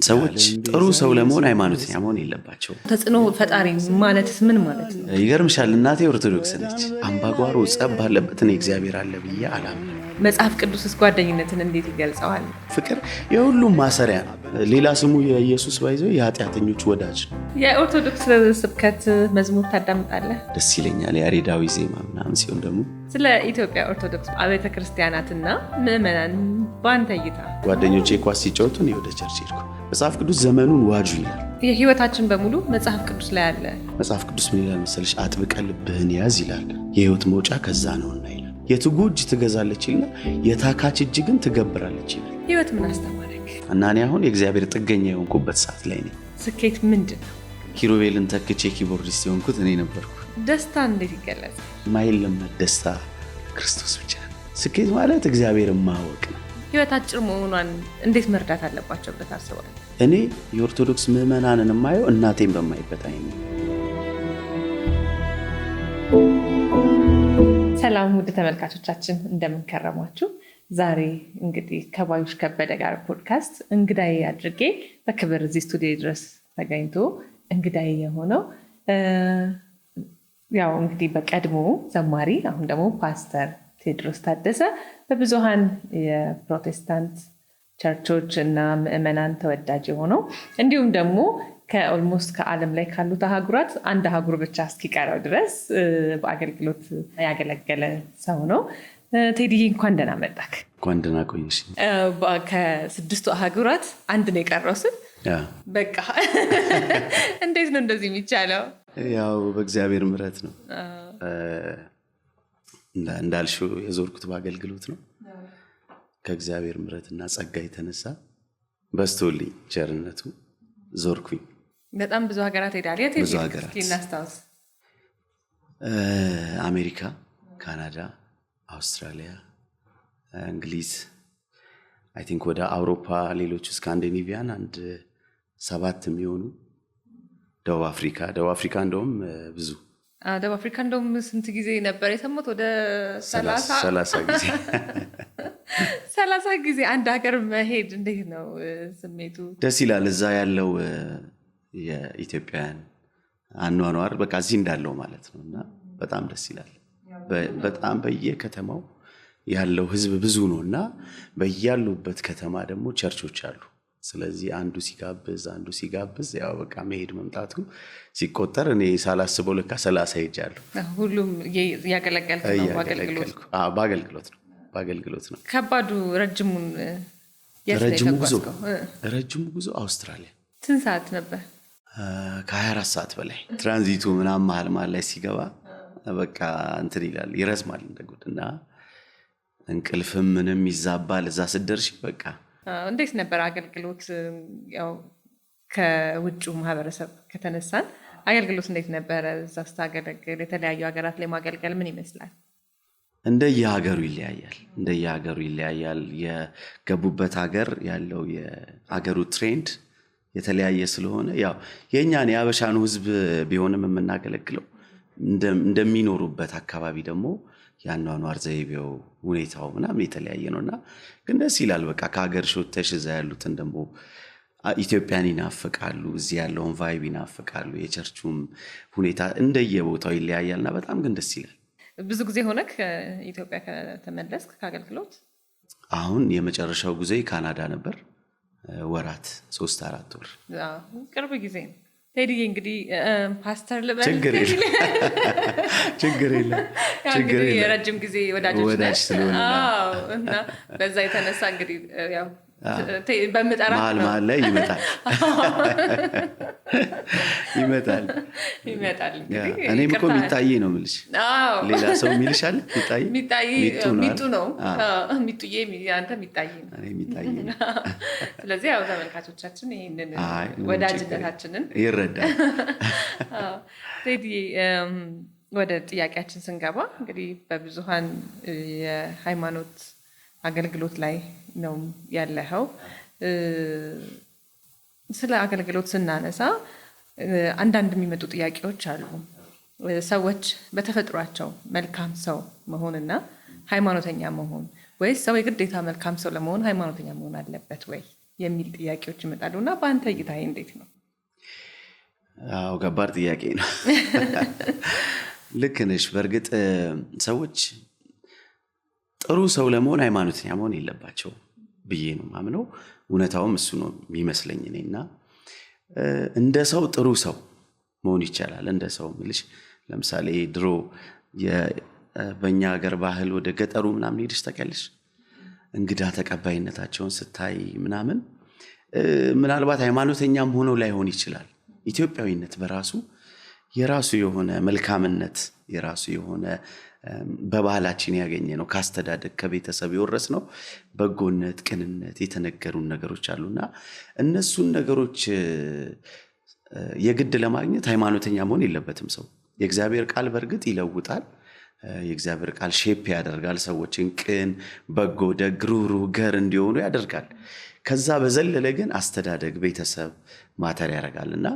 ሰዎች ጥሩ ሰው ለመሆን ሃይማኖተኛ መሆን የለባቸውም። ተጽዕኖ ፈጣሪ ማለትስ ምን ማለት ነው? ይገርምሻል፣ እናቴ ኦርቶዶክስ ነች። አምባጓሮ ጸብ ባለበት እኔ እግዚአብሔር አለ ብዬ አላምንም። መጽሐፍ ቅዱስስ ጓደኝነትን እንዴት ይገልጸዋል? ፍቅር የሁሉም ማሰሪያ ነው። ሌላ ስሙ የኢየሱስ ባይዘው የኃጢአተኞች ወዳጅ ነው። የኦርቶዶክስ ስብከት መዝሙር ታዳምጣለህ? ደስ ይለኛል ያሬዳዊ ዜማ ምናምን ሲሆን ደግሞ። ስለ ኢትዮጵያ ኦርቶዶክስ አብያተ ክርስቲያናትና ምዕመናን በአንተ እይታ? ጓደኞቼ ኳስ ሲጫወቱ እኔ ወደ church ሄድኩ። መጽሐፍ ቅዱስ ዘመኑን ዋጁ ይላል። የህይወታችን በሙሉ መጽሐፍ ቅዱስ ላይ አለ። መጽሐፍ ቅዱስ ምን ይላል መሰለሽ? አጥብቀህ ልብህን ያዝ ይላል። የህይወት መውጫ ከዛ ነውና ይላል። የትጉ እጅ ትገዛለች ይልና የታካች እጅ ግን ትገብራለች ይላል። ህይወት ምን አስተማረክ? እና እኔ አሁን የእግዚአብሔር ጥገኛ የሆንኩበት ሰዓት ላይ ነኝ። ስኬት ምንድን ነው? ኪሩቤልን ተክቼ keyboardist የሆንኩት እኔ ነበርኩ። ደስታ እንዴት ይገለጻል? ማይለመድ ደስታ ክርስቶስ ብቻ ነው። ስኬት ማለት እግዚአብሔርን ማወቅ ነው። ህይወት አጭር መሆኗን እንዴት መርዳት አለባቸው ብለህ ታስባለህ? እኔ የኦርቶዶክስ ምዕመናንን የማየው እናቴን በማይበት አይን ነው። ሰላም ውድ ተመልካቾቻችን፣ እንደምን ከረማችሁ? ዛሬ እንግዲህ ከባዩሽ ከበደ ጋር ፖድካስት እንግዳዬ አድርጌ በክብር እዚህ ስቱዲዮ ድረስ ተገኝቶ እንግዳዬ የሆነው ያው እንግዲህ በቀድሞ ዘማሪ፣ አሁን ደግሞ ፓስተር ቴዎድሮስ ታደሰ፣ በብዙሃን የፕሮቴስታንት ቸርቾች እና ምዕመናን ተወዳጅ የሆነው፣ እንዲሁም ደግሞ ከ almost ከዓለም ላይ ካሉት አህጉራት አንድ አህጉር ብቻ እስኪቀረው ድረስ በአገልግሎት ያገለገለ ሰው ነው። ቴዲዬ፣ እንኳን ደህና መጣክ። እንኳን ደህና ቆየሽ። ከስድስቱ አህጉራት አንድ ነው የቀረው ስል በቃ እንዴት ነው እንደዚህ የሚቻለው? ያው በእግዚአብሔር ምሕረት ነው። እንዳልሽው የዞርኩት በአገልግሎት ነው። ከእግዚአብሔር ምሕረትና ጸጋ የተነሳ በዝቶልኝ ቸርነቱ ዞርኩኝ። በጣም ብዙ ሀገራት ሄዳል። የት ብዙ ሄድክ? ሀገራት። እስኪ እናስታውስ። አሜሪካ፣ ካናዳ፣ አውስትራሊያ፣ እንግሊዝ፣ I think ወደ አውሮፓ ሌሎቹ ስካንዲኔቪያን አንድ ሰባት የሚሆኑ፣ ደቡብ አፍሪካ፣ ደቡብ አፍሪካ እንደውም ብዙ። ደቡብ አፍሪካ እንደውም ስንት ጊዜ ነበር የሰማሁት? ወደ 30። 30 ጊዜ። 30 ጊዜ አንድ ሀገር መሄድ እንዴት ነው ስሜቱ? ደስ ይላል። እዛ ያለው የኢትዮጵያውያን አኗኗር በቃ እዚህ እንዳለው ማለት ነው እና በጣም ደስ ይላል። በጣም በየከተማው ያለው ህዝብ ብዙ ነው እና በያሉበት ከተማ ደግሞ ቸርቾች አሉ። ስለዚህ አንዱ ሲጋብዝ አንዱ ሲጋብዝ ያው በቃ መሄድ መምጣቱ ሲቆጠር እኔ ሳላስበው ለካ 30 ሄጃለሁ። ሁሉም እያገለገልክ ነው በአገልግሎት። እያገለገልኩ። አዎ፣ በአገልግሎት ነው፣ በአገልግሎት ነው። ከባዱ ረጅሙን የት ነው ረጅሙ ጉዞ የተጓዝከው? ረጅሙ ጉዞ አውስትራሊያ። ስንት ሰዓት ነበር? ከ24 ሰዓት በላይ። ትራንዚቱ ምናምን መሀል መሀል ላይ ሲገባ በቃ እንትን ይላል፣ ይረዝማል እንደ ጉድ እና እንቅልፍም ምንም ይዛባል። እዛ ስትደርሺ በቃ። እንዴት ነበር አገልግሎት? ያው ከውጩ ማህበረሰብ ከተነሳን አገልግሎት እንዴት ነበረ? እዛ ስታገለግል የተለያዩ ሀገራት ላይ ማገልገል ምን ይመስላል? እንደየሀገሩ ይለያያል። እንደየሀገሩ ይለያያል። የገቡበት ሀገር ያለው የሀገሩ trend የተለያየ ስለሆነ ያው የእኛን የአበሻኑ ሕዝብ ቢሆንም የምናገለግለው እንደሚኖሩበት አካባቢ ደግሞ የአኗኗር ዘይቤው ሁኔታው ምናምን የተለያየ ነው እና ግን ደስ ይላል። በቃ ከሀገር ወጥተሽ እዛ ያሉትን ደግሞ ኢትዮጵያን ይናፍቃሉ፣ እዚህ ያለውን vibe ይናፍቃሉ። የቸርቹም ሁኔታ እንደየቦታው ይለያያል እና በጣም ግን ደስ ይላል። ብዙ ጊዜ ሆነ ከኢትዮጵያ ከተመለስክ ከአገልግሎት? አሁን የመጨረሻው ጉዞ ካናዳ ነበር። ወራት፣ 3-4 ወር። አዎ፣ ቅርብ ጊዜ ነው። ቴዲዬ፣ እንግዲህ ፓስተር ልበል? ችግር የለም፣ ችግር የለም። ያው ችግር እንግዲህ የለም። የረጅም ጊዜ ወዳጆች ወዳጅ ነን። ስለሆንን፣ አዎ፣ እና በዛ የተነሳ እንግዲህ ያው በምጠራት መሀል ነው። መሀል ላይ ይመጣል ይመጣል። ይመጣል እንግዲህ። እኔም እኮ ይቅርታ። ሚጣዬ ነው የምልሽ። ሌላ ሰው የሚልሽ አለ? ሚጣዬ? ሚጣዬ። ሚጡ ነው ሚጡ አይደል? ነው። አዎ፣ ሚጡዬ፣ አንተ ሚጣዬ ነው። እኔ ሚጣዬ ነው። ስለዚህ ያው ተመልካቾቻችን ይህንን አይ፣ ምንም ወዳጅነታችንን ችግር ይረዳል። አዎ። ቴዲ፣ ወደ ጥያቄያችን ስንገባ እንግዲህ በብዙሃን የሃይማኖት አገልግሎት ላይ ነው ያለኸው። ስለ አገልግሎት ስናነሳ አንዳንድ የሚመጡ ጥያቄዎች አሉ። ሰዎች በተፈጥሯቸው መልካም ሰው መሆንና ሃይማኖተኛ መሆን፣ ወይስ ሰው የግዴታ መልካም ሰው ለመሆን ሃይማኖተኛ መሆን አለበት ወይ? የሚል ጥያቄዎች ይመጣሉ። እና በአንተ እይታ እንዴት ነው? አዎ፣ ከባድ ጥያቄ ነው። ልክ ነሽ። በእርግጥ ሰዎች ጥሩ ሰው ለመሆን ሃይማኖተኛ መሆን የለባቸው ብዬ ነው ማምነው። እውነታውም እሱ ነው የሚመስለኝ እኔ። እና እንደ ሰው ጥሩ ሰው መሆን ይቻላል። እንደ ሰው ምልሽ ለምሳሌ ድሮ በእኛ ሀገር ባህል ወደ ገጠሩ ምናምን ሄደሽ ታውቂያለሽ? እንግዳ ተቀባይነታቸውን ስታይ ምናምን ምናልባት ሃይማኖተኛም ሆኖ ላይሆን ይችላል። ኢትዮጵያዊነት በራሱ የራሱ የሆነ መልካምነት፣ የራሱ የሆነ በባህላችን ያገኘ ነው፣ ከአስተዳደግ ከቤተሰብ የወረስነው በጎነት፣ ቅንነት የተነገሩን ነገሮች አሉና እነሱን ነገሮች የግድ ለማግኘት ሃይማኖተኛ መሆን የለበትም ሰው። የእግዚአብሔር ቃል በእርግጥ ይለውጣል። የእግዚአብሔር ቃል shape ያደርጋል። ሰዎችን ቅን፣ በጎ፣ ደግ፣ ሩህሩህ፣ ገር እንዲሆኑ ያደርጋል። ከዛ በዘለለ ግን አስተዳደግ፣ ቤተሰብ matter ያደርጋል እና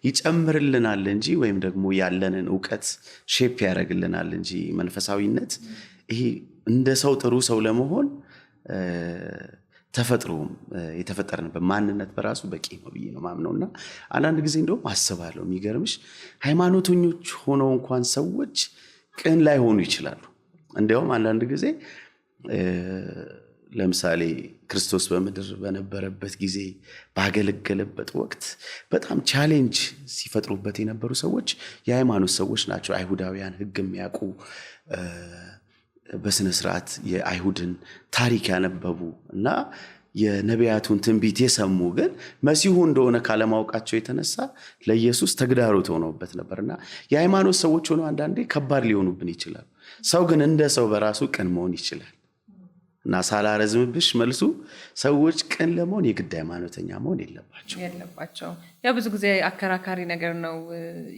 ይጨምርልናል እንጂ ወይም ደግሞ ያለንን እውቀት shape ያደርግልናል እንጂ መንፈሳዊነት ይሄ እንደ ሰው ጥሩ ሰው ለመሆን ተፈጥሮም የተፈጠርንበት ማንነት በራሱ በቂ ነው ብዬ ነው ማምነው። እና አንዳንድ ጊዜ እንደውም አስባለሁ፣ የሚገርምሽ ሃይማኖተኞች ሆነው እንኳን ሰዎች ቅን ላይሆኑ ይችላሉ። እንዲያውም አንዳንድ ጊዜ ለምሳሌ ክርስቶስ በምድር በነበረበት ጊዜ፣ ባገለገለበት ወቅት በጣም challenge ሲፈጥሩበት የነበሩ ሰዎች የሃይማኖት ሰዎች ናቸው። አይሁዳውያን፣ ሕግ የሚያውቁ፣ በስነ ስርዓት የአይሁድን ታሪክ ያነበቡ እና የነቢያቱን ትንቢት የሰሙ፣ ግን መሲሁ እንደሆነ ካለማወቃቸው የተነሳ ለኢየሱስ ተግዳሮት ሆነውበት ነበር። እና የሃይማኖት ሰዎች ሆነው አንዳንዴ ከባድ ሊሆኑብን ይችላሉ። ሰው ግን እንደ ሰው በራሱ ቅን መሆን ይችላል። እና ሳላረዝምብሽ መልሱ ሰዎች ቅን ለመሆን የግድ ሃይማኖተኛ መሆን የለባቸው። የለባቸው። ያው ብዙ ጊዜ አከራካሪ ነገር ነው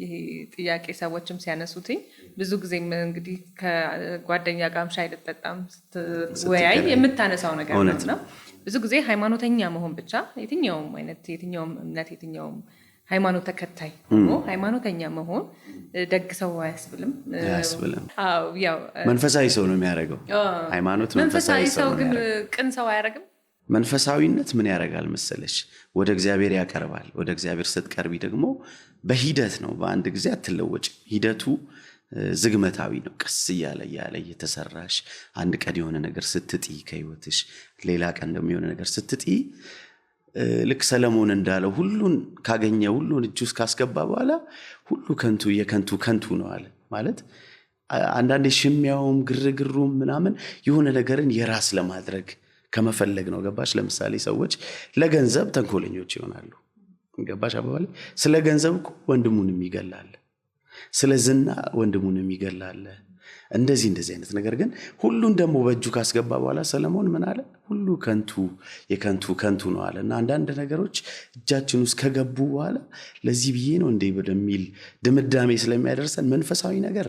ይሄ ጥያቄ። ሰዎችም ሲያነሱትኝ ብዙ ጊዜም እንግዲህ ከጓደኛ ጋርም ሻይ ልጠጣም ስትወያይ የምታነሳው ነገር ነው። እና ብዙ ጊዜ ሃይማኖተኛ መሆን ብቻ፣ የትኛውም አይነት፣ የትኛውም እምነት፣ የትኛውም ሃይማኖት ተከታይ ሆኖ ሃይማኖተኛ መሆን ደግ ሰው አያስብልም። አያስብልም። አዎ፣ ያው መንፈሳዊ ሰው ነው የሚያደርገው። ሃይማኖት መንፈሳዊ ሰው ግን ቅን ሰው አያደርግም። መንፈሳዊነት ምን ያደርጋል መሰለሽ? ወደ እግዚአብሔር ያቀርባል። ወደ እግዚአብሔር ስትቀርቢ ደግሞ በሂደት ነው፣ በአንድ ጊዜ አትለወጭም። ሂደቱ ዝግመታዊ ነው። ቀስ እያለ እያለ እየተሰራሽ፣ አንድ ቀን የሆነ ነገር ስትጥይ ከህይወትሽ፣ ሌላ ቀን ደግሞ የሆነ ነገር ስትጥይ፣ ልክ ሰለሞን እንዳለው ሁሉን ካገኘ፣ ሁሉን እጁ ውስጥ ካስገባ በኋላ ሁሉ ከንቱ የከንቱ ከንቱ ነው አለ። ማለት አንዳንዴ ሽሚያውም ግርግሩም ምናምን የሆነ ነገርን የራስ ለማድረግ ከመፈለግ ነው። ገባሽ? ለምሳሌ ሰዎች ለገንዘብ ተንኮለኞች ይሆናሉ። ገባሽ አባባሌ? ስለ ገንዘብ እኮ ወንድሙንም ይገላል። ስለ ዝና ወንድሙንም ይገላል። እንደዚህ እንደዚህ አይነት ነገር። ግን ሁሉን ደግሞ በእጁ ካስገባ በኋላ ሰለሞን ምን አለ? ሁሉ ከንቱ የከንቱ ከንቱ ነው አለ። እና አንዳንድ ነገሮች እጃችን ውስጥ ከገቡ በኋላ ለዚህ ብዬ ነው እንዴ ወደሚል ድምዳሜ ስለሚያደርሰን፣ መንፈሳዊ ነገር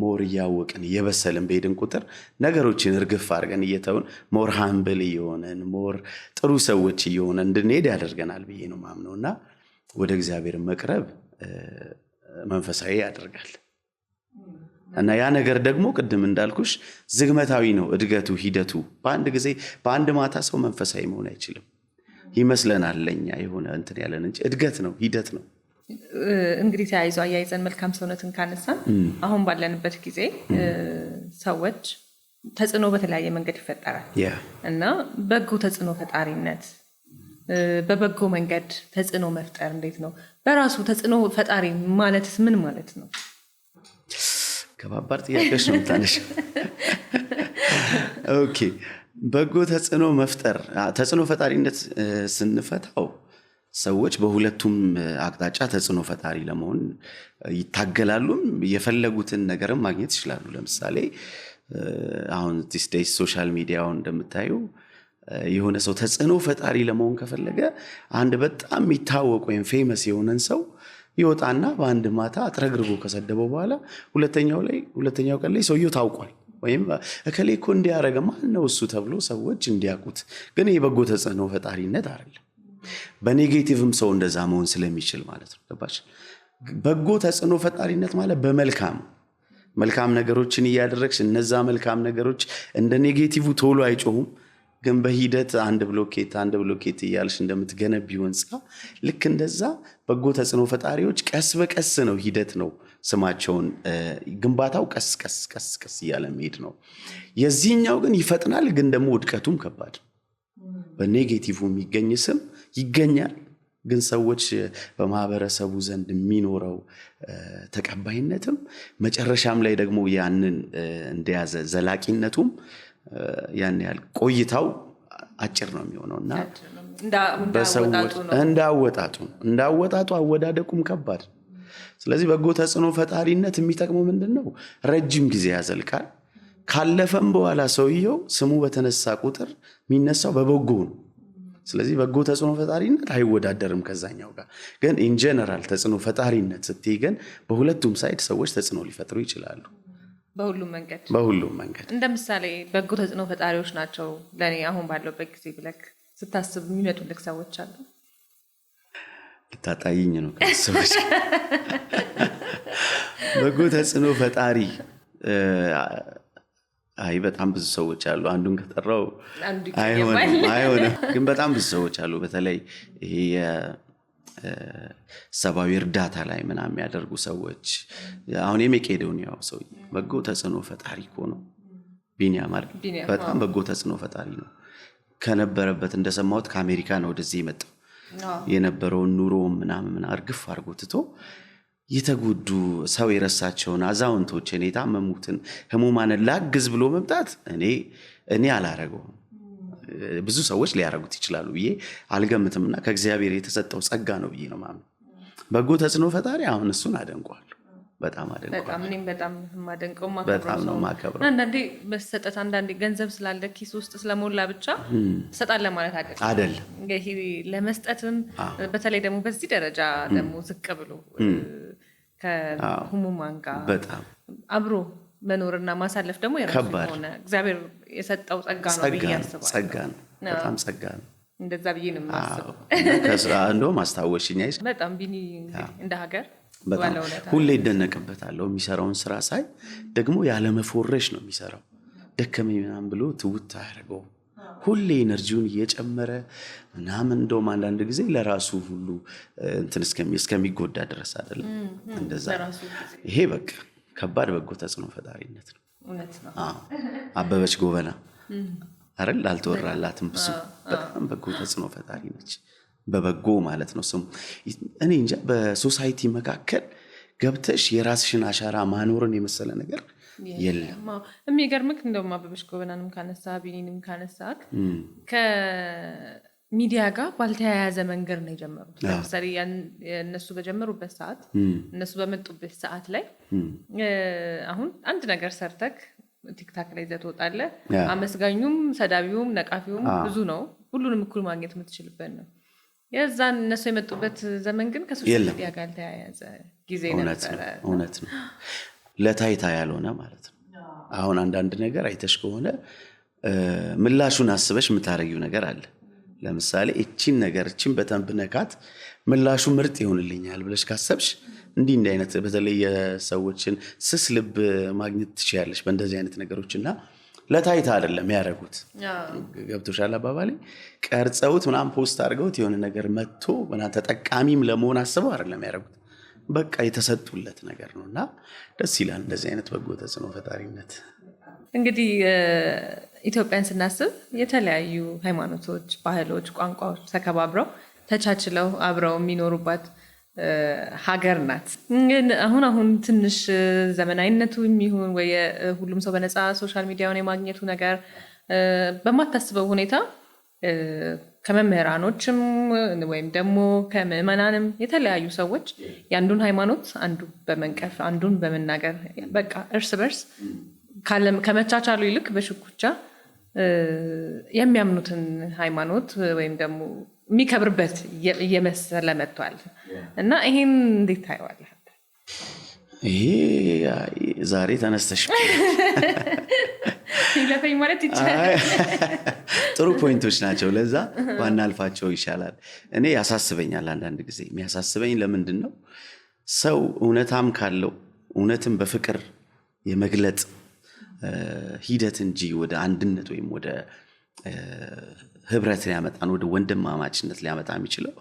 more እያወቅን እየበሰልን በሄድን ቁጥር ነገሮችን እርግፍ አድርገን እየተውን more humble እየሆነን፣ more ጥሩ ሰዎች እየሆነ እንድንሄድ ያደርገናል ብዬ ነው ማምነው። እና ወደ እግዚአብሔር መቅረብ መንፈሳዊ ያደርጋል። እና ያ ነገር ደግሞ ቅድም እንዳልኩሽ ዝግመታዊ ነው እድገቱ፣ ሂደቱ። በአንድ ጊዜ በአንድ ማታ ሰው መንፈሳዊ መሆን አይችልም። ይመስለናል ለኛ የሆነ እንትን ያለን እንጂ እድገት ነው፣ ሂደት ነው። እንግዲህ ተያይዞ አያይዘን መልካም ሰውነትን ካነሳን፣ አሁን ባለንበት ጊዜ ሰዎች ተጽዕኖ በተለያየ መንገድ ይፈጠራል እና በጎ ተጽዕኖ ፈጣሪነት፣ በበጎ መንገድ ተጽዕኖ መፍጠር እንዴት ነው? በራሱ ተጽዕኖ ፈጣሪ ማለትስ ምን ማለት ነው? ከባባድ ጥያቄዎች ነው የምታነሺው። Okay፣ በጎ ተጽዕኖ መፍጠር፣ ተጽዕኖ ፈጣሪነት ስንፈታው ሰዎች በሁለቱም አቅጣጫ ተጽዕኖ ፈጣሪ ለመሆን ይታገላሉም፣ የፈለጉትን ነገርም ማግኘት ይችላሉ። ለምሳሌ አሁን these days social media ውን እንደምታዩ የሆነ ሰው ተጽዕኖ ፈጣሪ ለመሆን ከፈለገ አንድ በጣም የሚታወቅ ወይም famous የሆነን ሰው ይወጣና በአንድ ማታ አጥረግርጎ ከሰደበው በኋላ ሁለተኛው ቀን ላይ ሰውየው ታውቋል። ወይም እከሌ እኮ እንዲያደረገ፣ ማን ነው እሱ ተብሎ ሰዎች እንዲያውቁት። ግን ይህ በጎ ተጽዕኖ ፈጣሪነት አይደለም። በ negative ም ሰው እንደዛ መሆን ስለሚችል ማለት ነው። ገባሽ? በጎ ተጽዕኖ ፈጣሪነት ማለት በመልካም መልካም ነገሮችን እያደረግሽ እነዛ መልካም ነገሮች እንደ negative ቶሎ አይጮሁም። ግን በሂደት አንድ ብሎኬት አንድ ብሎኬት እያልሽ እንደምትገነቢው ህንፃ ልክ እንደዛ በጎ ተጽዕኖ ፈጣሪዎች ቀስ በቀስ ነው፣ ሂደት ነው። ስማቸውን ግንባታው ቀስ ቀስ ቀስ ቀስ እያለ መሄድ ነው። የዚህኛው ግን ይፈጥናል፣ ግን ደግሞ ውድቀቱም ከባድ ነው። በ negative የሚገኝ ስም ይገኛል፣ ግን ሰዎች በማህበረሰቡ ዘንድ የሚኖረው ተቀባይነትም መጨረሻም ላይ ደግሞ ያንን እንደያዘ ዘላቂነቱም ያን ያህል ቆይታው አጭር ነው የሚሆነው እና እንዳወጣጡ አወዳደቁም ከባድ። ስለዚህ በጎ ተጽዕኖ ፈጣሪነት የሚጠቅመው ምንድን ነው? ረጅም ጊዜ ያዘልቃል። ካለፈም በኋላ ሰውየው ስሙ በተነሳ ቁጥር የሚነሳው በበጎ ነው። ስለዚህ በጎ ተጽዕኖ ፈጣሪነት አይወዳደርም ከዛኛው ጋር። ግን in general ተጽዕኖ ፈጣሪነት ስትይ ግን በሁለቱም side ሰዎች ተጽዕኖ ሊፈጥሩ ይችላሉ። በሁሉም መንገድ በሁሉም መንገድ። እንደ ምሳሌ በጎ ተጽዕኖ ፈጣሪዎች ናቸው ለእኔ አሁን ባለሁበት ጊዜ ብለህ ስታስብ የሚመጡልህ ሰዎች አሉ? ልታጣይኝ ነው ከሰዎች። በጎ ተጽዕኖ ፈጣሪ አይ በጣም ብዙ ሰዎች አሉ። አንዱን ከጠራው አይሆንም። ግን በጣም ብዙ ሰዎች አሉ። በተለይ ይሄ ሰብአዊ እርዳታ ላይ ምናምን የሚያደርጉ ሰዎች። አሁን የመቄዶንያው ሰውዬ በጎ ተጽዕኖ ፈጣሪ እኮ ነው። ቢኒያም አይደል? በጣም በጎ ተጽዕኖ ፈጣሪ ነው። ከነበረበት እንደሰማሁት ከአሜሪካ ነው ወደዚህ የመጣው። የነበረውን ኑሮ ምናምን እርግፍ አድርጎ ትቶ የተጎዱ ሰው የረሳቸውን አዛውንቶችን፣ የታመሙትን ህሙማንን ላግዝ ብሎ መምጣት እኔ አላረገውም። ብዙ ሰዎች ሊያረጉት ይችላሉ ብዬ አልገምትምና ከእግዚአብሔር የተሰጠው ጸጋ ነው ብዬ ነው የማምነው። በጎ ተጽዕኖ ፈጣሪ አሁን እሱን አደንቀዋለሁ። በጣም አደንቀዋለሁ። እኔም በጣም የማደንቀው በጣም ነው የማከብረው። አንዳንዴ መሰጠት፣ አንዳንዴ ገንዘብ ስላለ ኪስ ውስጥ ስለሞላ ብቻ ትሰጣለህ ማለት አይደለም። ይሄ ለመስጠትም በተለይ ደግሞ በዚህ ደረጃ ደግሞ ዝቅ ብሎ ከህሙማን ጋር በጣም አብሮ መኖርና ማሳለፍ ደግሞ የራሱ የሆነ እግዚአብሔር የሰጠው ጸጋ ነው ብዬ አስባለሁ። ጸጋ ነው፣ በጣም ጸጋ ነው። እንደዛ ብዬ ነው የማስበው። እንደውም አስታወሽኝ። በጣም ቢኒ እንደ ሀገር በጣም ሁሌ ይደነቅበታለሁ። የሚሰራውን ስራ ሳይ ደግሞ ያለመፎረሽ ነው የሚሰራው። ደከመኝ ምናምን ብሎ ትውት አያደርገውም። ሁሌ energy ውን እየጨመረ ምናምን፣ እንደውም አንዳንድ ጊዜ ለራሱ ሁሉ እንትን እስከሚጎዳ ድረስ አይደለም እንደዛ። ይሄ በቃ ከባድ በጎ ተጽዕኖ ፈጣሪነት ነው። አበበች ጎበና አይደል? አልተወራላትም ብዙ። በጣም በጎ ተጽዕኖ ፈጣሪ ነች። በበጎ ማለት ነው ስሙ። እኔ እንጃ በ society መካከል ገብተሽ የራስሽን አሻራ ማኖርን የመሰለ ነገር የለም። የሚገርምክ እንደውም አበበች ጎበናንም ካነሳ ቢኒንም ካነሳክ ከሚዲያ ጋር ባልተያያዘ መንገድ ነው የጀመሩት። ለምሳሌ እነሱ በጀመሩበት ሰዓት፣ እነሱ በመጡበት ሰዓት ላይ አሁን አንድ ነገር ሰርተክ ቲክታክ ላይ ይዘህ ትወጣለህ። አመስጋኙም ሰዳቢውም ነቃፊውም ብዙ ነው። ሁሉንም እኩል ማግኘት የምትችልበት ነው። የዛን እነሱ የመጡበት ዘመን ግን ከ social media ጋር ተያያዘ ጊዜ ነበረ። እውነት ነው። ለታይታ ያልሆነ ማለት ነው። አሁን አንዳንድ ነገር አይተሽ ከሆነ ምላሹን አስበሽ የምታረጊው ነገር አለ። ለምሳሌ እቺን ነገር እቺን በተን ብነካት ምላሹ ምርጥ ይሆንልኛል ብለሽ ካሰብሽ እንዲህ እንዲህ አይነት በተለይ የሰዎችን ስስ ልብ ማግኘት ትችያለሽ በእንደዚህ አይነት ነገሮች። እና ለታይታ አይደለም ያደረጉት። ገብቶሻል አባባሌ? ቀርጸውት ምናምን post አድርገውት የሆነ ነገር መጥቶ ምናምን ተጠቃሚም ለመሆን አስበው አይደለም ያደረጉት። በቃ የተሰጡለት ነገር ነው እና ደስ ይላል እንደዚህ አይነት በጎ ተጽዕኖ ፈጣሪነት። እንግዲህ ኢትዮጵያን ስናስብ የተለያዩ ሃይማኖቶች፣ ባህሎች፣ ቋንቋዎች ተከባብረው ተቻችለው አብረው የሚኖሩባት ሀገር ናት። ግን አሁን አሁን ትንሽ ዘመናዊነቱ የሚሆን ወይ ሁሉም ሰው በነፃ social media ውን የማግኘቱ ነገር በማታስበው ሁኔታ ከመምህራኖችም ወይም ደግሞ ከምዕመናንም የተለያዩ ሰዎች የአንዱን ሃይማኖት አንዱ በመንቀፍ አንዱን በመናገር በቃ እርስ በርስ ከመቻቻሉ ይልቅ በሽኩቻ የሚያምኑትን ሃይማኖት ወይም ደግሞ የሚከብርበት እየመሰለ መጥቷል። እና ይሄን እንዴት ታየዋለህ? ይሄ ዛሬ ተነስተሽ ይለፈኝ ማለት ይቻላል። ጥሩ point ኦች ናቸው። ለዛ ባናልፋቸው ይሻላል። እኔ ያሳስበኛል አንዳንድ ጊዜ። የሚያሳስበኝ ለምንድን ነው፣ ሰው እውነታም ካለው እውነትን በፍቅር የመግለጥ ሂደት እንጂ ወደ አንድነት ወይም ወደ ህብረት ሊያመጣን ወደ ወንድማማችነት ሊያመጣ የሚችለው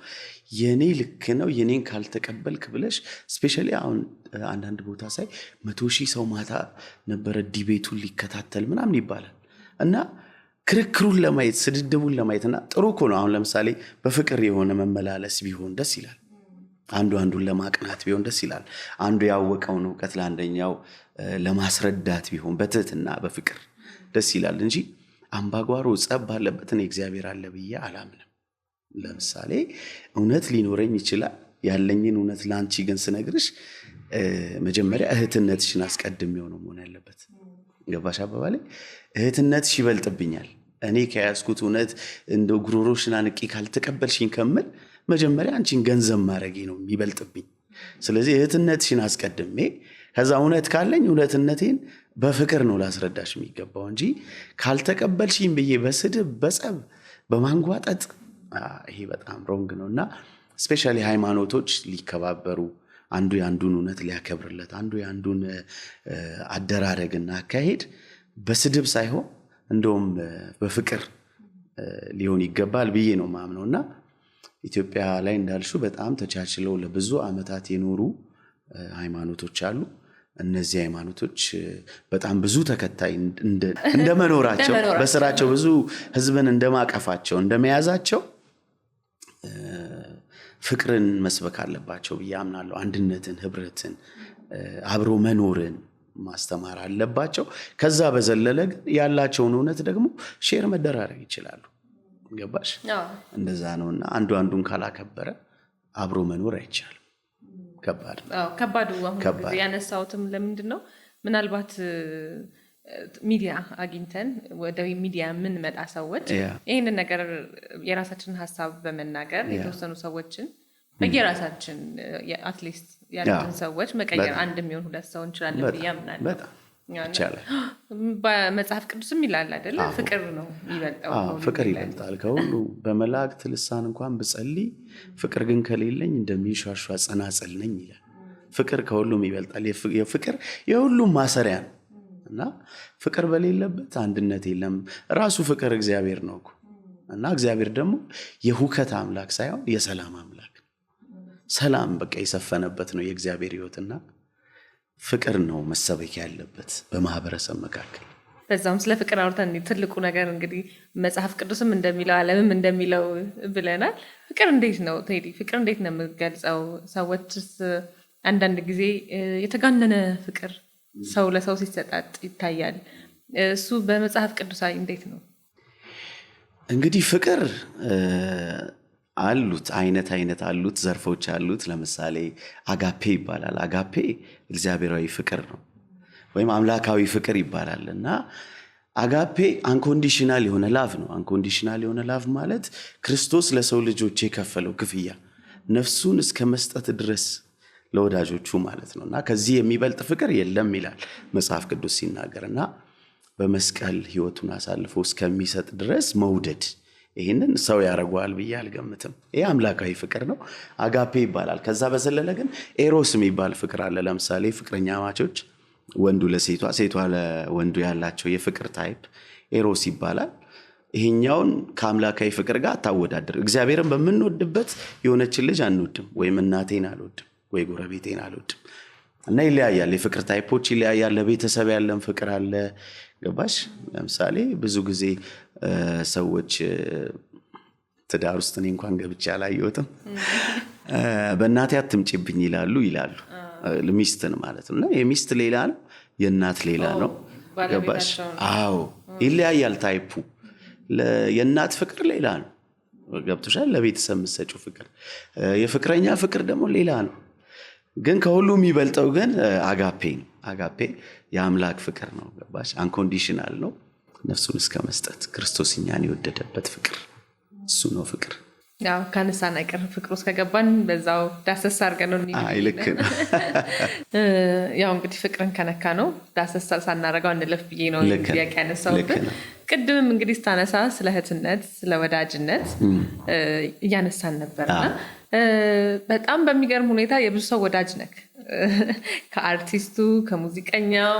የኔ ልክ ነው የኔን ካልተቀበልክ ብለሽ፣ especially አሁን አንዳንድ ቦታ ሳይ 100,000 ሰው ማታ ነበረ debate ኡን ሊከታተል ምናምን ይባላል እና ክርክሩን ለማየት፣ ስድድቡን ለማየት። እና ጥሩ እኮ ነው። አሁን ለምሳሌ በፍቅር የሆነ መመላለስ ቢሆን ደስ ይላል። አንዱ አንዱን ለማቅናት ቢሆን ደስ ይላል። አንዱ ያወቀውን እውቀት ለአንደኛው ለማስረዳት ቢሆን በትህትና በፍቅር ደስ ይላል እንጂ አምባጓሮ ጸብ ባለበት እኔ እግዚአብሔር አለ ብዬ አላምንም። ለምሳሌ እውነት ሊኖረኝ ይችላል። ያለኝን እውነት ለአንቺ ግን ስነግርሽ መጀመሪያ እህትነትሽን አስቀድሜው ነው መሆን ያለበት። ገባሽ አባባሌ? እህትነትሽ ይበልጥብኛል። እኔ ከያዝኩት እውነት እንደ ጉሮሮሽን አንቄ ካልተቀበልሽኝ ከምል መጀመሪያ አንቺን ገንዘብ ማድረጌ ነው የሚበልጥብኝ። ስለዚህ እህትነትሽን አስቀድሜ ከዛ እውነት ካለኝ እውነትነቴን በፍቅር ነው ላስረዳሽ የሚገባው እንጂ ካልተቀበልሽኝ ብዬ በስድብ፣ በጸብ፣ በማንጓጠጥ ይሄ በጣም wrong ነው። እና especially ሃይማኖቶች ሊከባበሩ፣ አንዱ የአንዱን እውነት ሊያከብርለት፣ አንዱ የአንዱን አደራረግና አካሄድ በስድብ ሳይሆን እንደውም በፍቅር ሊሆን ይገባል ብዬ ነው ማምነው። እና ኢትዮጵያ ላይ እንዳልሽው በጣም ተቻችለው ለብዙ ዓመታት የኖሩ ሃይማኖቶች አሉ። እነዚህ ሃይማኖቶች በጣም ብዙ ተከታይ እንደመኖራቸው፣ በስራቸው ብዙ ህዝብን እንደማቀፋቸው፣ እንደመያዛቸው ፍቅርን መስበክ አለባቸው ብዬ አምናለሁ። አንድነትን፣ ህብረትን፣ አብሮ መኖርን ማስተማር አለባቸው። ከዛ በዘለለ ግን ያላቸውን እውነት ደግሞ share መደራረግ ይችላሉ። ገባሽ? እንደዛ ነው። እና አንዱ አንዱን ካላከበረ አብሮ መኖር አይቻልም። ከባድ ነው። ከባዱ አሁን ጊዜ ያነሳሁትም ለምንድን ነው፣ ምናልባት ሚዲያ አግኝተን ወደ ሚዲያ የምንመጣ ሰዎች ይህንን ነገር የራሳችንን ሀሳብ በመናገር የተወሰኑ ሰዎችን በየራሳችን at least ያሉትን ሰዎች መቀየር አንድ የሚሆን ሁለት ሰው እንችላለን ብዬ አምናለሁ። ይቻላል። በመጽሐፍ ቅዱስም ይላል አይደለ? ፍቅር ነው የሚበልጠው። ፍቅር ይበልጣል ከሁሉ። በመላእክት ልሳን እንኳን ብጸልይ ፍቅር ግን ከሌለኝ እንደሚንሿሿ ጸናጽል ነኝ ይላል። ፍቅር ከሁሉም ይበልጣል። የፍቅር የሁሉም ማሰሪያ ነው እና ፍቅር በሌለበት አንድነት የለም። ራሱ ፍቅር እግዚአብሔር ነው እኮ። እና እግዚአብሔር ደግሞ የሁከት አምላክ ሳይሆን የሰላም አምላክ ነው። ሰላም በቃ የሰፈነበት ነው የእግዚአብሔር ሕይወትና ፍቅር ነው መሰበክ ያለበት በማህበረሰብ መካከል። በዛውም ስለ ፍቅር አውርተን ትልቁ ነገር እንግዲህ መጽሐፍ ቅዱስም እንደሚለው ዓለምም እንደሚለው ብለናል። ፍቅር እንዴት ነው ቴዲ? ፍቅር እንዴት ነው የምገልጸው? ሰዎችስ አንዳንድ ጊዜ የተጋነነ ፍቅር ሰው ለሰው ሲሰጣጥ ይታያል። እሱ በመጽሐፍ ቅዱሳዊ እንዴት ነው? እንግዲህ ፍቅር አሉት አይነት አይነት አሉት፣ ዘርፎች አሉት። ለምሳሌ አጋፔ ይባላል። አጋፔ እግዚአብሔራዊ ፍቅር ነው ወይም አምላካዊ ፍቅር ይባላል። እና አጋፔ unconditional የሆነ love ነው። Unconditional የሆነ love ማለት ክርስቶስ ለሰው ልጆች የከፈለው ክፍያ ነፍሱን እስከ መስጠት ድረስ ለወዳጆቹ ማለት ነው። እና ከዚህ የሚበልጥ ፍቅር የለም ይላል መጽሐፍ ቅዱስ ሲናገር። እና በመስቀል ህይወቱን አሳልፎ እስከሚሰጥ ድረስ መውደድ፣ ይህንን ሰው ያደርገዋል ብዬ አልገምትም። ይህ አምላካዊ ፍቅር ነው፣ አጋፔ ይባላል። ከዛ በዘለለ ግን ኤሮስ የሚባል ፍቅር አለ። ለምሳሌ ፍቅረኛማቾች ወንዱ ለሴቷ፣ ሴቷ ለወንዱ ያላቸው የፍቅር type ኤሮስ ይባላል። ይሄኛውን ከአምላካዊ ፍቅር ጋር አታወዳድር። እግዚአብሔርን በምንወድበት የሆነችን ልጅ አንወድም፣ ወይም እናቴን አልወድም፣ ወይ ጎረቤቴን አልወድም። እና ይለያያል። የፍቅር type ኦች ይለያያል። ለቤተሰብ ያለን ፍቅር አለ። ገባሽ? ለምሳሌ ብዙ ጊዜ ሰዎች ትዳር ውስጥ፣ እኔ እንኳን ገብቼ አላየሁትም፣ በእናቴ አትምጪብኝ ይላሉ፣ ሚስትን ማለት ነው። እና የሚስት ሌላ ነው፣ የእናት ሌላ ነው። ገባሽ? አዎ፣ ይለያያል type ኡ። የእናት ፍቅር ሌላ ነው። ገብቶሻል? ለቤተሰብ የምትሰጪው ፍቅር፣ የፍቅረኛ ፍቅር ደግሞ ሌላ ነው። ግን ከሁሉ የሚበልጠው ግን አጋፔ ነው። አጋፔ የአምላክ ፍቅር ነው። ገባሽ? Unconditional ነው። ነፍሱን እስከ መስጠት ክርስቶስ እኛን የወደደበት ፍቅር እሱ ነው ፍቅር። ያው ካነሳን አይቀር ፍቅሩ እስከገባን በዛው ዳሰስ አድርገን ነው። አይ፣ ልክ ነው። ያው እንግዲህ ፍቅርን ከነካ ነው ዳሰስ ሳናረገው አንለፍ ብዬ ነው ጥያቄ ያነሳሁብን። ቅድምም እንግዲህ ስታነሳ ስለ እህትነት፣ ስለ ወዳጅነት እያነሳን ነበርና በጣም በሚገርም ሁኔታ የብዙ ሰው ወዳጅ ነክ፣ ከአርቲስቱ፣ ከሙዚቀኛው፣